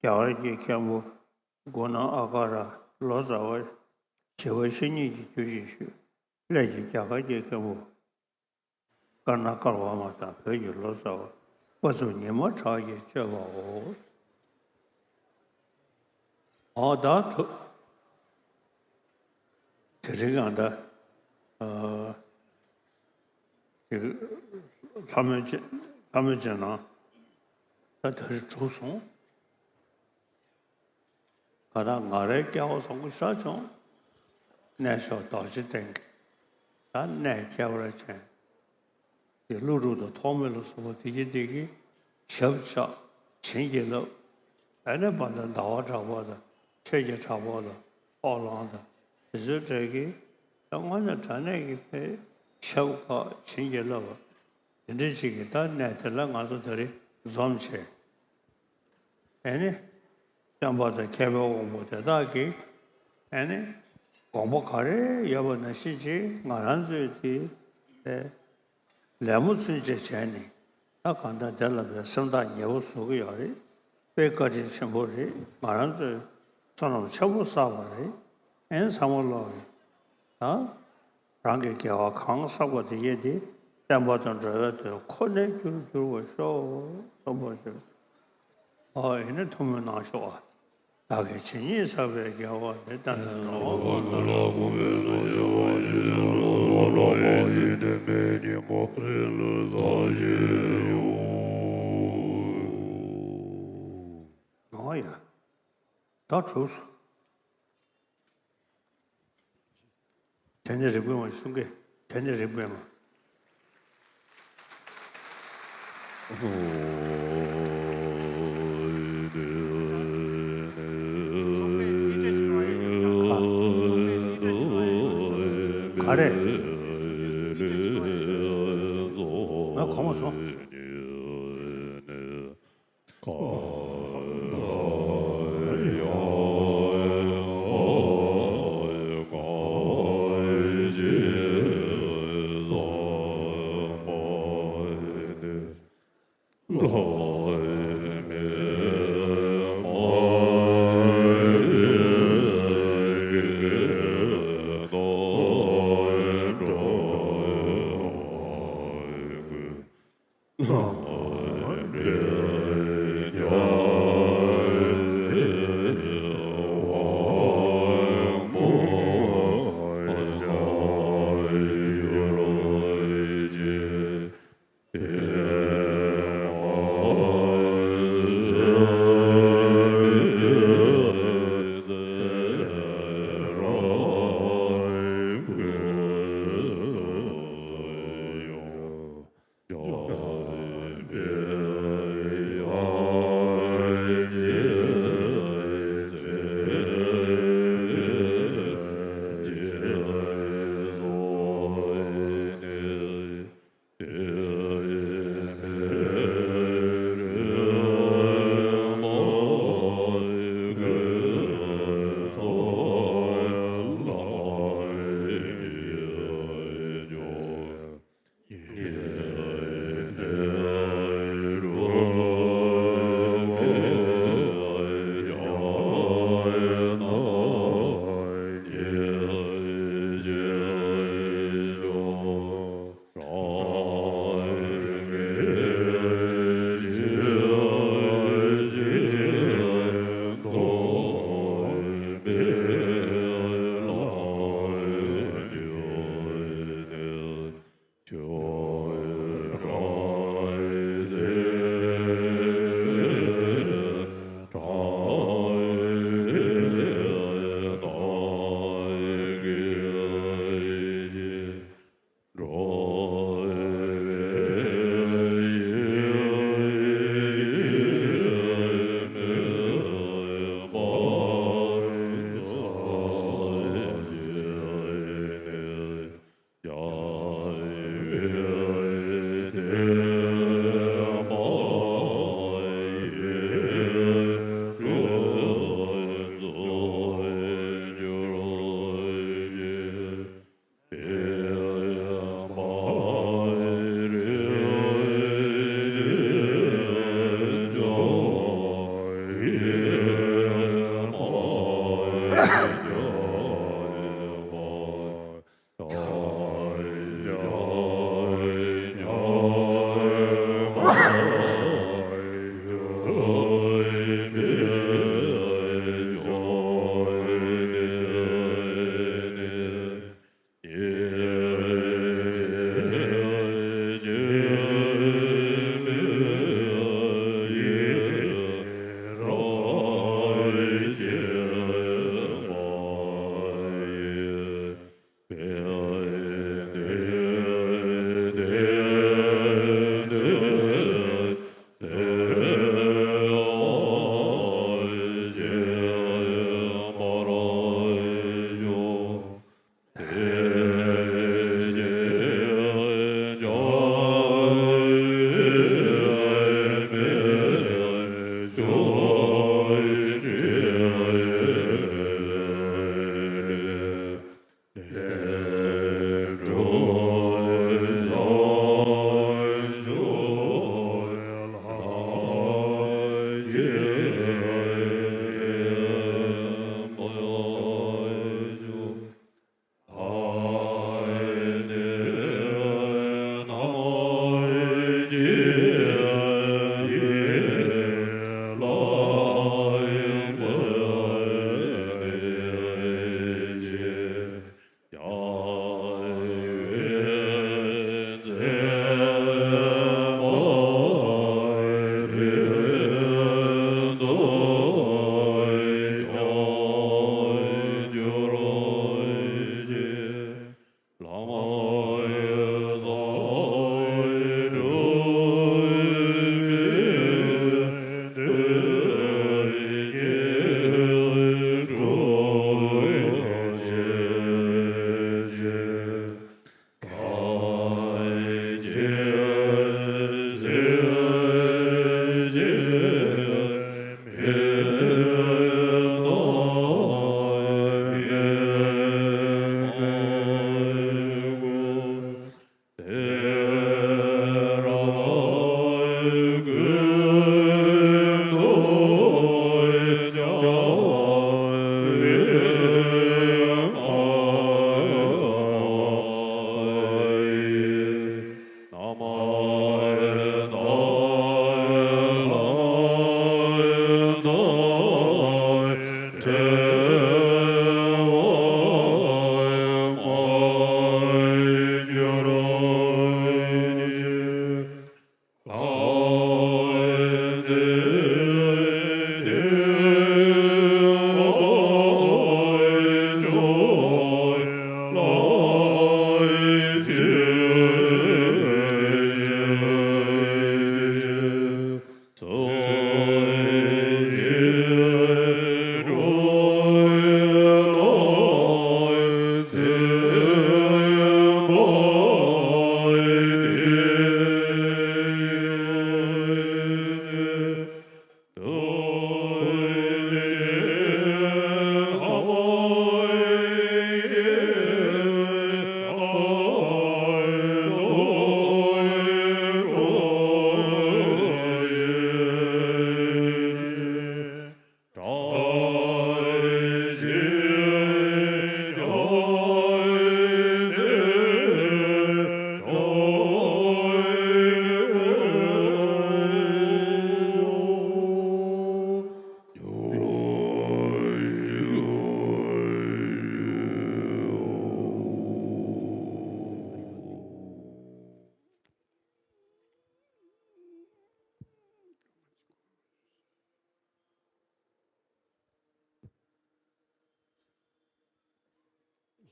རྒྱ་གར་གྱི་མཁན་པོ་གུ་ན་ཨ་ཀ་ར་ལོ་ཙཱ་བ་ཞི་བ་བཤེས་གཉེན་གྱི་རྒྱུད་ཀྱི་ཤོད་སླད་ཀྱི་རྒྱ་གར་གྱི་མཁན་པོ་ཀར་ན་ཀར་བ་མ་དང་བོད་ཀྱི་ལོ་ཙཱ་བ་དཔའ་མཛངས་ཉི་མ་གྲགས་ཀྱིས་བཅོས་པའོ། ཨོ་ད་ཐུ། དེ་རིང་ཡང་ད། ཨ། དེ་ལྷ་མོའི་སྤྱན་ལྷ་མོའི་སྤྱན་སྣང་ད་དེ་རིང་གྲུབ་སོང་། ག་ད་ང་རའི་སྐལ་བ་བཟང་པོ་ཤར་བྱུང་། གནས་མཆོག་རྡོ་རྗེ་གདན་གྱི་ད་གནས་ཁྱད་པར་ཅན། དེ་ཀླུ་སྒྲུབ་དང་ཐོགས་མེད་ལ་སོགས་པ་དེ་གྱིས་དེ་གིས་ཞབས་བཅགས་བྱིན་གྱིས་བརླབས། ཨ་ནི་བ་དང་ཟླ་བ་གྲགས་པ་དང་ཆོས་ཀྱི་གྲགས་པ་དང་ཕོ་ལང་དང་དེ་ཚོའི་གྲས་ཀྱིས་ད་དངོས་གནས་དྲང་གནས་ཀྱི་ཕའི་ཞབས་ཁ་བྱིན་གྱིས་བརླབས་པ་དེ་འདྲ་ཅིག་གིས་ད་གནས་དེ་ལ་ང་ཚོ་དེ་རིང་འཛོམས་བྱས། ཨེ་ནི། སྟོན་པ་དང་མཁས་པའི་དབང་པོ་དེ་དག་གིས། ཨེ་ནི། དགོངས་པ་ག་རེ་ཡོད་པ་ནང་བཞིན་ཅིག་ང་རང་ཚོས་དེ། ཨེ། ལད་མོ་ཚུན་ཆད་བྱས་ནས། ད་གང་ལྟར་དེ་ལ་བའི་སེམས་ཐག་ཉེ་པོ་བཟོ་གི་ཡོད་རེད། དཔེ་བཀའ་དྲིན་ཆེན་པོ་རེད། ང་རང་ཚོས་བསོད་ནམས་ཆེན་པོ་བསགས་པ་རེད། ཨེ་ཚང་མ་ལོག་རེད། ད་རང་གི་དགེ་བ་གང་བསགས་པ་དེ་གས་དེ་བསྟན་པ་དང་འགྲོ་བའི་དོན་ཁོ་ནའི་རྒྱུར་འགྱུར་བར་ཤོག། སྟོབས་པོ་ཆེ། ཨོ་ཡིན་ན་ཐུགས་སྨོན་གནང་ཤོག་ཨ། བདག་གིས་ཇི་སྙེད་བསགས་པའི་དགེ་བ་འདི་དག་ནི། ཨོ་ཡ། ད་གྲུབ་སོང་། དེ་ནི་རིག་པའི་མ་གསུང་གི། དེ་ནི་རིག་པའི་མ། ག་རེ། ང་གོང་མ་སོང་།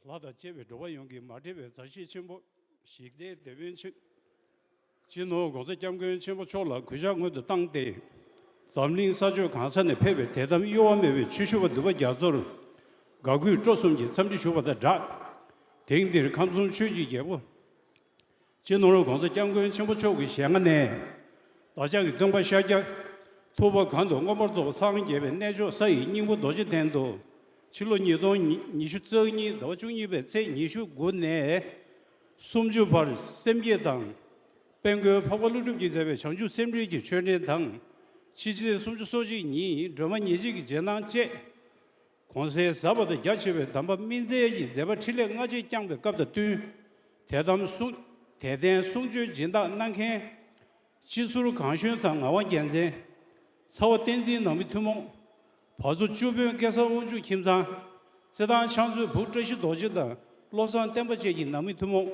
ལྷ་དང་བཅས་པའི་འགྲོ་བ་ཡོངས་ཀྱི་མ་འདྲེས་པའི་མཛའ་བཤེས་ཆེན་པོ། ཞི་བདེའི་དེད་དཔོན་ཆེན། སྤྱི་ནོར་༸གོང་ས་༸སྐྱབས་མགོན་ཆེན་པོ་མཆོག་ལ་གུས་ཕྱག་སྔོན་དུ་བཏང་སྟེ། འཛམ་གླིང་ས་ཕྱོགས་གང་ས་ནས་ཕེབས་པའི་དད་དམ་གཡོ་བ་མེད་པའི་ཆོས་ཞུ་བ་འདུས་པ་རྒྱ་མཚོར། དགའ་གུས་སྤྲོ་གསུམ་གྱིས་འཚམས་འདྲི་ཞུ་བ་དང་སྦྲགས། དེང་འདིར་ཁམས་གསུམ་ཆོས་ཀྱི་རྒྱལ་པོ། སྤྱི་ནོར་༸གོང་ས་༸སྐྱབས་མགོན་ཆེན་པོ་མཆོག་གི་ཞལ་སྔ་ནས། བདག་ཅག་གི་སྟོན་པ་ཤཱཀྱ་ཐུབ་པ་གང་དུ་མངོན་པར་རྫོགས་པ་སངས་རྒྱས་པའི་གནས་མཆོག་ས་ཡི་སྙིང་པོ་རྡོ་རྗེ་གདན་དུ། ཕྱི་ལོ་ཉིས་སྟོང་ཉི་ཤུ་རྩ་གཉིས་ཟླ་བ་བཅུ་གཉིས་པའི་ཚེས་ཉི་ཤུ་དགུ་ནས། སུམ་ཅུ་བར་སེམས་བསྐྱེད་དང་། དཔལ་མགོན་འཕགས་པ་ཀླུ་སྒྲུབ་ཀྱིས་མཛད་པའི་བྱང་ཆུབ་སེམས་འགྲེལ་གྱི་ཆོས་འབྲེལ་དང་། ཕྱི་ཚེས་སུམ་ཅུ་སོ་གཅིག་ཉིན་སྒྲོལ་མ་ཉེར་གཅིག་གི་རྗེས་གནང་བཅས། གོང་གསལ་ཟབ་པ་དང་རྒྱ་ཆེ་བའི་གདམས་པ་སྨིན་སྩལ་གྱི་མཛད་པ་འཕྲིན་ལས་སྔ་རྗེས་བསྐྱངས་པའི་སྐབས་དང་བསྟུན། དད་དམ་གསུང་། དད་ལྡན་གསུང་ཆོས་སྦྱིན་བདག་གནང་མཁན། སྤྱི་ཟུར་གངས་ཞོན་ཚང་ངག་དབང་རྒྱལ་མཚན། ཚ་བ་བསྟན་འཛིན་ནང་མི་ཐུན་མོང་། བ་ཚོ་བཅུ་དཔོན་སྐལ་བཟང་དབང་ཕྱུག་ཁྱིམ་ཚང་། རྩེ་ཐང་ཕྱག་མཛོད་བུ་བཀྲ་ཤིས་རྡོ་རྗེ་དང་བློ་བཟང་བསྟན་པ་བཅས་ཀྱི་ནང་མི་ཐུན་མོང་།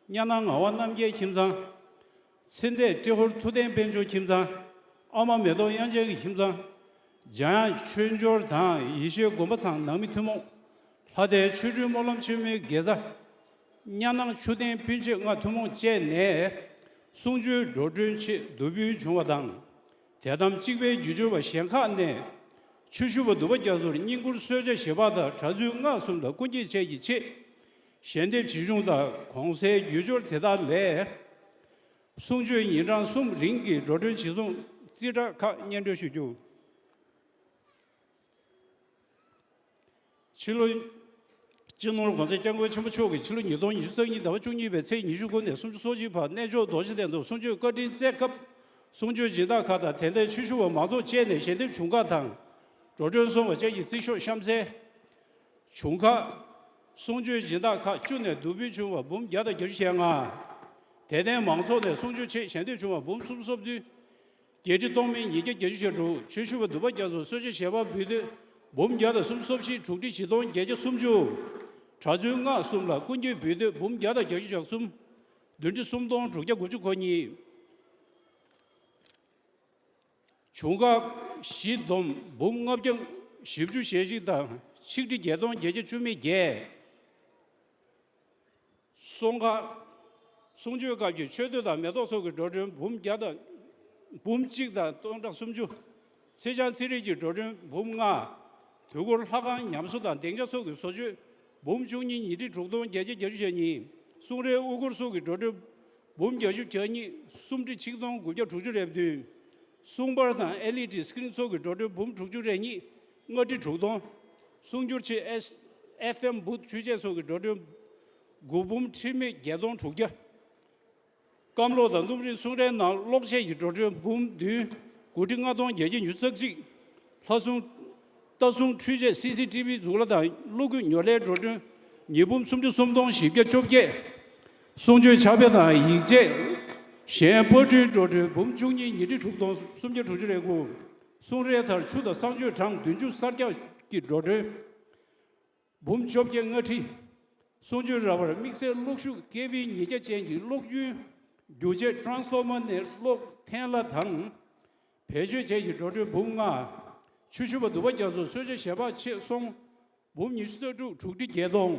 གཉའ་ནང་ངག་དབང་རྣམ་རྒྱལ་ཁྱིམ་ཚང་། ཚེ་འདས་ཏྲེ་ཧོར་ཐུབ་བསྟན་དཔལ་འབྱོར་ཁྱིམ་ཚང་། ཨ་མ་མེ་ཏོག་དབྱངས་ཅན་གྱི་ཁྱིམ་ཚང་། འཇམ་དབྱངས་ཆོས་འབྱོར་དང་ཡེ་ཤེས་དགོན་པ་ཚང་ནང་མི་ཐུན་མོང་། ལྷ་ལྡན་ཆོ་འཕྲུལ་སྨོན་ལམ་ཆེན་མོའི་དགེ་རྩ། གཉའ་ནང་ཆུ་ལྡན་སྤུན་མཆེད་ལྔ་ཐུན་མོང་བཅས་ནས། གསུང་ཆོས་འགྲོ་གྲོན་ཆེད་བསྡུ་འབུལ་བྱུང་བ་དང་། དད་དམ་གཅིག་པའི་རྒྱུ་སྦྱོར་བ་གཞན་ཁག་ནས། ཆོས་ཞུ་བ་འདུས་པ་རྒྱ་མཚོར་བསྙེན་བཀུར་གསོལ་ཇ་བཞེས་པ་དང་གྲྭ་བཙུན་སྔགས་གསུམ་ལ་སྐུ་འགྱེད་བཅས་ཀྱི་ཆེད། ཞལ་འདེབས་ཇི་བྱུང་དང་གོང་གསལ་རྒྱུ་སྦྱོར་དེ་དག་ལས། གསུང་ཆོས་ཉིན་གྲངས་གསུམ་རིང་གི་འགྲོ་གྲོན་ཇི་བཟུང་རྩིས་ཁྲ་ཁག་སྙན་སྒྲོན་ཞུ་རྒྱུ། ཕྱི་ལོ། སྤྱི་ནོར་༸གོང་ས་༸སྐྱབས་མགོན་ཆེན་པོ་མཆོག་གིས་ཕྱི་ལོ་ཉིས་སྟོང་ཉི་ཤུ་རྩ་གཉིས་ཟླ་བ་བཅུ་གཉིས་པའི་ཚེས་ཉི་ཤུ་དགུ་ནས་སུམ་ཅུ་སོ་གཅིག་བར་གནས་མཆོག་རྡོ་རྗེ་གདན་དུ་གསུང་ཆོས་བཀའ་དྲིན་སྩལ་སྐབས། གསུང་ཆོས་སྦྱིན་བདག་ཁག་དང་དད་ལྡན་ཆོས་ཞུ་བ་མང་ཚོགས་བཅས་ནས་ཞལ་འདེབས་བྱུང་ཁག་དང་། འགྲོ་གྲོན་སོང་བ་བཅས་ཀྱི་རྩིས་ཤོག་གཤམ་གསལ། བྱུང་ཁག་གསུང་ཆོས་སྦྱིན་བདག་ཁག་བཅུ་ནས་བསྡུ་འབུལ་བྱུང་བ་འབུམ་བརྒྱ་དང་བརྒྱད་ཅུ་ཞེ་ལྔ། དད་ལྡན་མང་ཚོགས་ནས་གསུང་ཆོས་ཆེད་ཞལ་འདེབས་བྱུང་བ་འབུམ་སུམ་ཅུ་སོ་བདུན། བརྒྱད་ཁྲི་སྟོང་མིན་ཉིས་བརྒྱ་བརྒྱད་ཅུ་ཞེ་དྲུག་ཆོས་ཞུ་བ་འདུས་པ་རྒྱ་མཚོར་གསོལ་ཇ་བཞེས་པ་འབུལ་འདོད་འབུམ་བརྒྱ་དང་སུམ་ཅུ་སོ་བཞི། དྲུག་ཁྲི་བཞི་སྟོང་བརྒྱད་བརྒྱ་སུམ་ཅུ། གྲྭ་བཙུན་སྔགས་གསུམ་ལ་སྐུ་འགྱེད་འབུལ་འདོད་འབུམ་བརྒྱ་དང་བརྒྱད་ཅུ་གྱ་གསུམ། བདུན་ཁྲི་སུམ་སྟོང་དྲུག་བརྒྱ་དགུ་བཅུ་གོ་གཉིས། བྱུང་ཁག་བཞི་བསྡོམས་འབུམ་ལྔ་བརྒྱ་བཞི་བཅུ་ཞེ་གཅིག་དང་ཆིག་ཁྲི་བརྒྱད་སྟོང་བརྒྱད་བརྒྱ་བཅུ་མེད་བརྒྱད། གསུང་ཁག་གསུང་ཆོས་སྐབས་ཀྱི་མཆོད་བསྟོད་དང་མེ་ཏོག་སོགས་ཀྱི་འགྲོ་གྲོན་འབུམ་བརྒྱ་དང་། འབུམ་གཅིག་དང་སྟོང་ཕྲག་སུམ་ཅུ། ཚེས་བྱང་ཚེས་རིས་ཀྱི་འགྲོ་གྲོན་འབུམ་ལྔ། དུས་འཁོར་ལྷ་ཁང་ཉམས་གསོ་དང་སྡིངས་ཆ་སོགས་ཀྱི་བཟོ་བཅོས་འབུམ་བཅུ་གཉིས། ཉི་ཁྲི་དྲུག་སྟོང་བརྒྱད་བརྒྱ་གྱ་གཉིས། གསུང་རས་དབུ་སྐོར་སོགས་ཀྱི་འགྲོ་གྲོན་འབུམ་གྱ་བཞི་གྱ་གཉིས། སུམ་ཁྲི་ཆིག་སྟོང་དགུ་བརྒྱ་དྲུག་ཅུ་རེ་བདུན། གསུང་པར་དང་ཨེལ་ཨི་ཌི་སི་ཀི་རིན་སོགས་ཀྱི་འགྲོ་གྲོན་འབུམ་དྲུག་ཅུ་རེ་གཉིས། ལྔ་ཁྲི་དྲུག་སྟོང་། གསུང་སྒྱུར་ཆེད་ཨེས་ཨེཕ་ཨེམ་བུད་ཆུ་ཆད་སོགས་ཀྱི་འགྲོ་གྲོན་དགུ་འབུམ་ཁྲི་མེད་བརྒྱད་སྟོང་དྲུག་བརྒྱ། སྐམ་གློག་དང་སྣུམ་རིན་གསུང་རས་ནང་གློག་ཆས་ཀྱི་འགྲོ་གྲོན་འབུམ་བདུན། དགུ་ཁྲི་ལྔ་སྟོང་བརྒྱད་བརྒྱ་ཉི་ཤུ་རྩ་གཅིག། ལྷ་སྲུང་། ལྟ་སྲུང་འཕྲུལ་ཆས་སི་སི་ཊི་བི་འཛུགས་གླ་དང་གློག་སྐུད་ཉོ་སླའི་འགྲོ་གྲོན་ཉིས་འབུམ་སུམ་ཅུ་སོ་གསུམ་སྟོང་བཞི་བརྒྱ་བཅོ་བརྒྱད། གསུང་ཆོས་ཕྱག་དཔེ་དང་ཡིག་ཆས། གཞན་པར་སྐྲུན་འགྲོ་གྲོན་འབུམ་བཅུ་གཉིས། ཉི་ཁྲི་དྲུག་སྟོང་སུམ་བརྒྱ་དྲུག་ཅུ་རེ་དགུ། གསུང་རས་དར་ཆུ་དང་གསང་སྤྱོད་གྲངས་བདུན་ཅུ་གསར་རྒྱག་གི་འགྲོ་གྲོན་འབུམ་བཅོ་བརྒྱད། ལྔ་ཁྲི། གསུང་ཆོས་ར་བར་དམིགས་བསལ་གློག་ཤུགས་ཀེ་ཝི་ཉིས་བརྒྱ་ཅན་གྱི་གློག་རྒྱུན་རྒྱུ་ཆས་ཊ་རན་སི་ཕོར་མར་ནས་གློག་འཐེན་གླ་དང་། བེད་སྤྱོད་བཅས་ཀྱི་འགྲོ་གྲོན་འབུམ་ལྔ། ཆོས་ཞུ་བ་འདུས་པ་རྒྱ་མཚོ་གསོལ་ཇ་བཞེས་པ་ཆེད་སོང་འབུམ་ཉི་ཤུ་རྩ་དྲུག། དྲུག་ཁྲི་བརྒྱད་སྟོང་།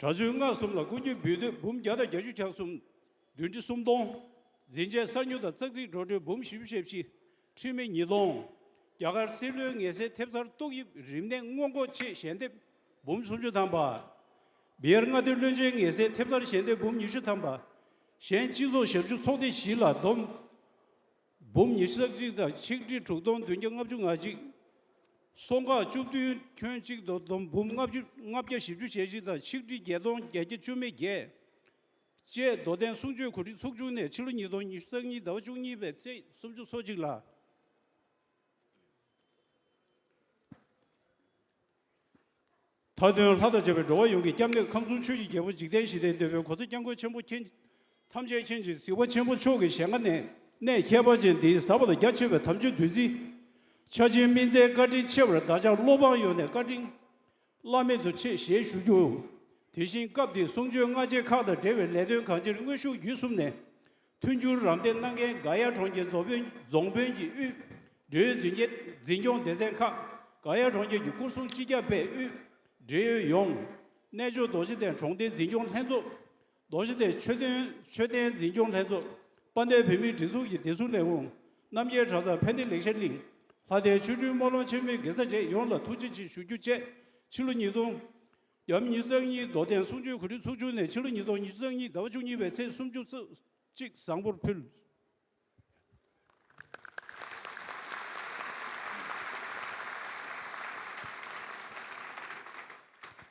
གྲྭ་བཙུན་སྔགས་གསུམ་ལ་སྐུ་འགྱེད་འབུལ་འདོད་འབུམ་བརྒྱ་དང་བརྒྱད་ཅུ་གྱ་གསུམ། བདུན་ཁྲི་སུམ་སྟོང་། འཛིན་ཆས་གསར་ཉོ་དང་ཙག་ཙིག་འགྲོ་གྲོན་འབུམ་བཞི་བཅུ་ཞེ་བཞི། ཁྲི་མེད་ཉིས་སྟོང་། རྒྱ་གར་སྲིད་བློན་ངལ་སེལ་ཐེབས་རྩར་ཏོག་དབྱིབས་རིམས་ནད་སྔོན་འགོག་ཆེད་ཞལ་འདེབས་འབུམ་སུམ་ཅུ་ཐམ་པ། བི་ཡར་མངའ་སྡེའི་བློན་ཆེན་ངལ་སེལ་ཐེབས་རྩར་ཞལ་འདེབས་འབུམ་ཉི་ཤུ་ཐམ་པ། གཞན་སྤྱི་ཚོགས་ཞབས་ཞུ་ཚོགས་སྡེ་བཞི་ལ་བསྡོམས་འབུམ་ཉི་ཤུ་རྩ་གཅིག་དང་ཆིག་ཁྲི་དྲུག་སྟོང་བདུན་བརྒྱ་ལྔ་བཅུ་ང་གཅིག། གསོང་ཁག་བཅུ་བདུན་ཁྱོན་གཅིག་ཏུ་བསྡོམས་འབུམ་ལྔ་བཅུ་ལྔ་བརྒྱ་བཞི་བཅུ་ཞེ་གཅིག་དང་ཆིག་ཁྲི་བརྒྱད་སྟོང་བརྒྱད་བརྒྱ་བཅུ་མེད་བརྒྱད། བཅས་མདོ་དོན་གསུང་ཆོས་གོ་སྒྲིག་ཚོགས་ཆུང་ནས་ཕྱི་ལོ་ཉིས་སྟོང་ཉི་ཤུ་རྩ་གཉིས་ཟླ་བ་བཅུ་གཉིས་པའི་ཚེས་སུམ་ཅུ་སོ་གཅིག་ལ། མཐའ་དོན་ལྷ་དང་བཅས་པའི་འགྲོ་བ་ཡོངས་ཀྱི་སྐྱབས་གནས་ཁམས་གསུམ་ཆོས་ཀྱི་རྒྱལ་པོ་འཇིག་རྟེན་ཞི་བདེའི་དེད་དཔོན་གོང་ས་སྐྱབས་མགོན་ཆེན་པོ་མཁྱེན། ཐམས་ཅད་མཁྱེན་ཅིང་གཟིགས་པ་ཆེན་པོ་མཆོག་གི་ཞལ་སྔ་ནས་གནས་ཁྱད་པར་ཅན་འདིའི་ཟབ་པ་དང་རྒྱ་ཆེ་བའི་དམ་ཆོས་བདུད་རྩི། ཕྱག་ཆེན་སྨིན་མཛད་བཀའ་དྲིན་ཆེ་བར་བདག་ཅག་བློ་ཕངས་ཡོངས་ནས་བཀའ་དྲིན་བླ་མེད་དུ་ཆེ་ཞེས་ཞུ་རྒྱུ། དེ་བཞིན་སྐབས་འདིའི་གསུང་ཆོས་སྔ་རྗེས་ཁག་དང་འབྲེལ་བའི་ལས་དོན་གང་ཅིར་དངོས་ཤུགས་བརྒྱུད་གསུམ་ནས། མཐུན་འགྱུར་རམ་འདེགས་གནང་མཁན་དགའ་ཡ་གྲོང་ཁྱེར་རྫོང་དཔོན་རྫོང་དཔོན་གྱི་དབུས་འབྲེལ་ཡོད་འཛིན་སྐྱོང་འཛིན་སྐྱོང་སྡེ་ཚན་ཁག་ག་ཡ་གྲོང་ཁྱེར་གྱི་སྐོར་སྲུང་སྤྱི་ཁྱབ་པས་དབུས་འབྲེལ་ཡོད་ཡོངས། གནས་མཆོག་རྡོ་རྗེ་གདན་གྲོང་སྡེ་འཛིན་སྐྱོང་ལྷན་ཚོགས། རྡོ་རྗེ་གདན་མཆོད་རྟེན་མཆོད་རྟེན་འཛིན་སྐྱོང་ལྷན་ཚོགས། དཔལ་ལྡན་བོད་མིའི་སྒྲིག་འཛུགས་ཀྱི་བདེ་སྲུང་ལས་ཁུངས། རྣམ་རྒྱལ་གྲྭ་ཚང་ཕན་བདེ་ལེགས་བཤད་གླིང་། ལྷ་ལྡན་ཆོ་འཕྲུལ་སྨོན་ལམ་ཆེན་མོའི་དགེ་རྩ་བཅས་ཡོངས་ལ་ཐུགས་རྗེ་ཆེ་ཞུ་རྒྱུ་བཅས། ཕྱི་ལོ་ཉིས་སྟོང་། བརྒྱ་མེད་ཉི་ཤུ་རྩ་གཉིས་རྡོར་གདན་གསུང་ཆོས་གོ་སྒྲིག་ཚོགས་ཆུང་ནས་ཕྱི་ལོ་ཉིས་སྟོང་ཉི་ཤུ་རྩ་གཉིས་ཟླ་བ་བཅུ་གཉིས་པའི་ཚེས་སུམ་ཅུ་རྩ་གཅིག་བཟང་པོར་ཕུལ།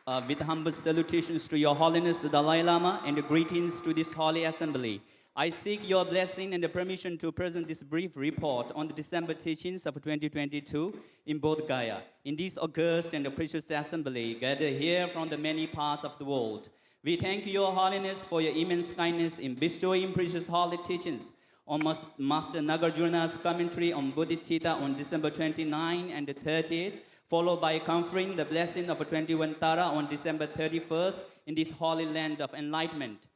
Uh, with humble salutations to Your Holiness the Dalai Lama and greetings to this holy assembly. I seek your blessing and permission to present this brief report on the December teachings of twenty twenty-two in Bodh Gaya, in this august and precious assembly gathered here from the many parts of the world. We thank Your Holiness for your immense kindness in bestowing precious holy teachings on Mas-, Master Nagarjuna's commentary on Bodhicitta on December twenty-ninth and thirtieth, followed by conferring the blessing of twenty-one Tara on December thirty-first in this holy land of enlightenment.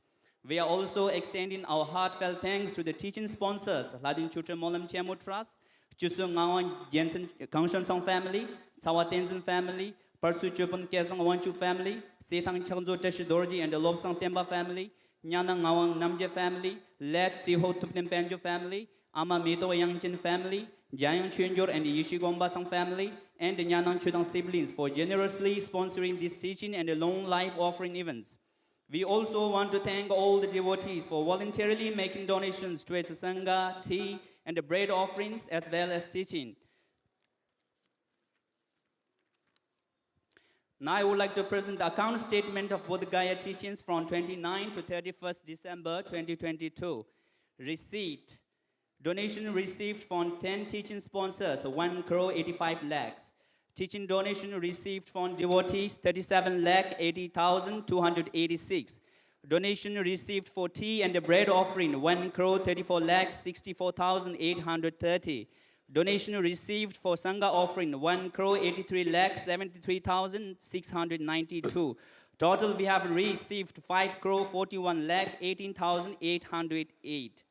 We are also extending our heartfelt thanks to the teaching sponsors, Hladin Choetrel Molam Chenmo Trust, Chusu Ngawang Jensen Kangshon Song family, Sawa Tenzin family, Parsu Chopun Kezang Wangchu family, Setang Changzo Tashi Dorji and Lobsang Temba family, Nyana Ngawang Namje family, Late Tiho Thupten Penjo family, Ama Mito Yangchen family, Jayang Chunjor and Yishi Gomba Sang family, and Nyanang Chudang siblings for generously sponsoring this teaching and long life offering events. We also want to thank all the devotees for voluntarily making donations towards Sangha, tea, and bread offerings as well as teaching. Now I would like to present the account statement of Bodh Gaya teachings from twenty-ninth to thirty-first December twenty twenty-two. Receipt. Donation received from ten teaching sponsors, one crore eighty-five lakhs. Teaching donation received from devotees, thirty-seven lakh eighty thousand two hundred eighty-six. Donation received for tea and bread offering, one crore thirty-four lakh sixty-four thousand eight hundred thirty. Donation received for Sangha offering, one crore eighty-three lakh seventy-three thousand six hundred ninety-two. Total, we have received five crore forty-one lakh eighteen thousand eight hundred eight.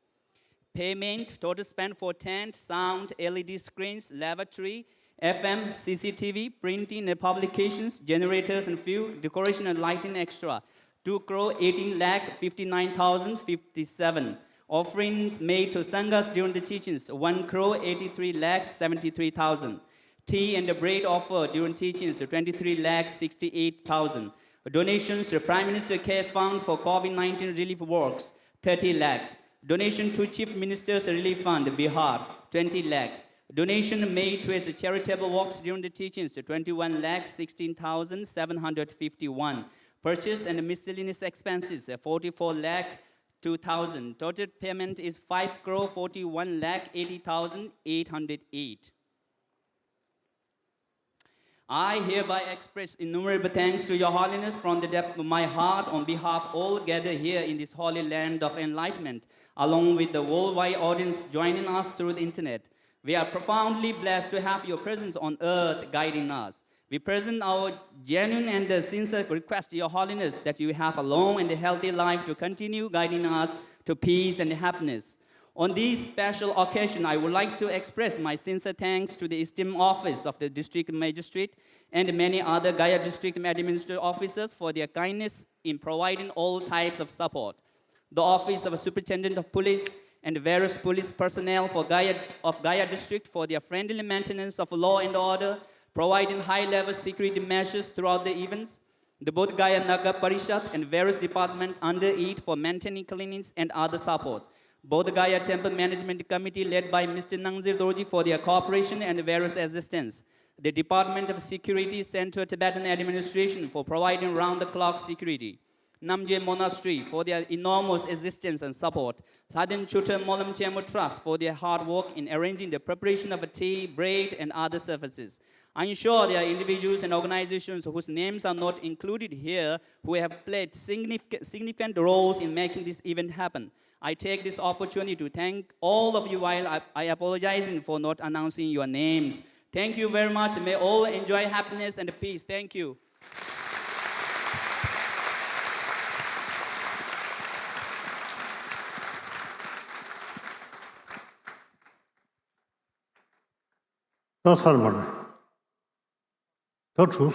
Payment, total spend for tent, sound, L E D screens, lavatory, F M, C C T V, printing and publications, generators and fuel, decoration and lighting extra, two crore eighteen lakh fifty-nine thousand fifty-seven. Offerings made to Sanghas during the teachings, one crore eighty-three lakh seventy-three thousand. Tea and bread offer during teachings, twenty-three lakh sixty-eight thousand. Donations to Prime Minister Cares Fund for covid nineteen relief works, thirty lakhs. Donation to Chief Minister's Relief Fund, Bihar, twenty lakhs. Donation made towards the charitable works during the teachings, twenty-one lakh sixteen thousand seven hundred fifty-one. Purchase and miscellaneous expenses, forty-four lakh two thousand. Total payment is five crore forty-one lakh eighty thousand eight hundred eight. I hereby express innumerable thanks to Your Holiness from the depth of my heart on behalf of all gathered here in this holy land of enlightenment, along with the worldwide audience joining us through the internet. We are profoundly blessed to have your presence on earth guiding us. We present our genuine and sincere request to Your Holiness that you have a long and healthy life to continue guiding us to peace and happiness. On this special occasion, I would like to express my sincere thanks to the esteemed office of the District Magistrate and many other Gaya District administrative officers for their kindness in providing all types of support. The Office of Superintendent of Police and various police personnel for Gaya, of Gaya District for their friendly maintenance of law and order, providing high-level security measures throughout the events, the Bodh Gaya Nagar Parishad and various departments under it for maintaining cleanliness and other supports. Bodh Gaya Temple Management Committee led by Mister Nangzir Dorji for their cooperation and various assistance. The Department of Security, Central Tibetan Administration for providing round-the-clock security. Namje Monastery for their enormous assistance and support. Hladin Choetrel Molam Chenmo Trust for their hard work in arranging the preparation of tea, bread, and other services. I am sure there are individuals and organizations whose names are not included here who have played significant, significant roles in making this event happen. I take this opportunity to thank all of you while I, I apologizing for not announcing your names. Thank you very much. May all enjoy happiness and peace. Thank you. ད་ཚར་མ་རེད། པོ་དྲུག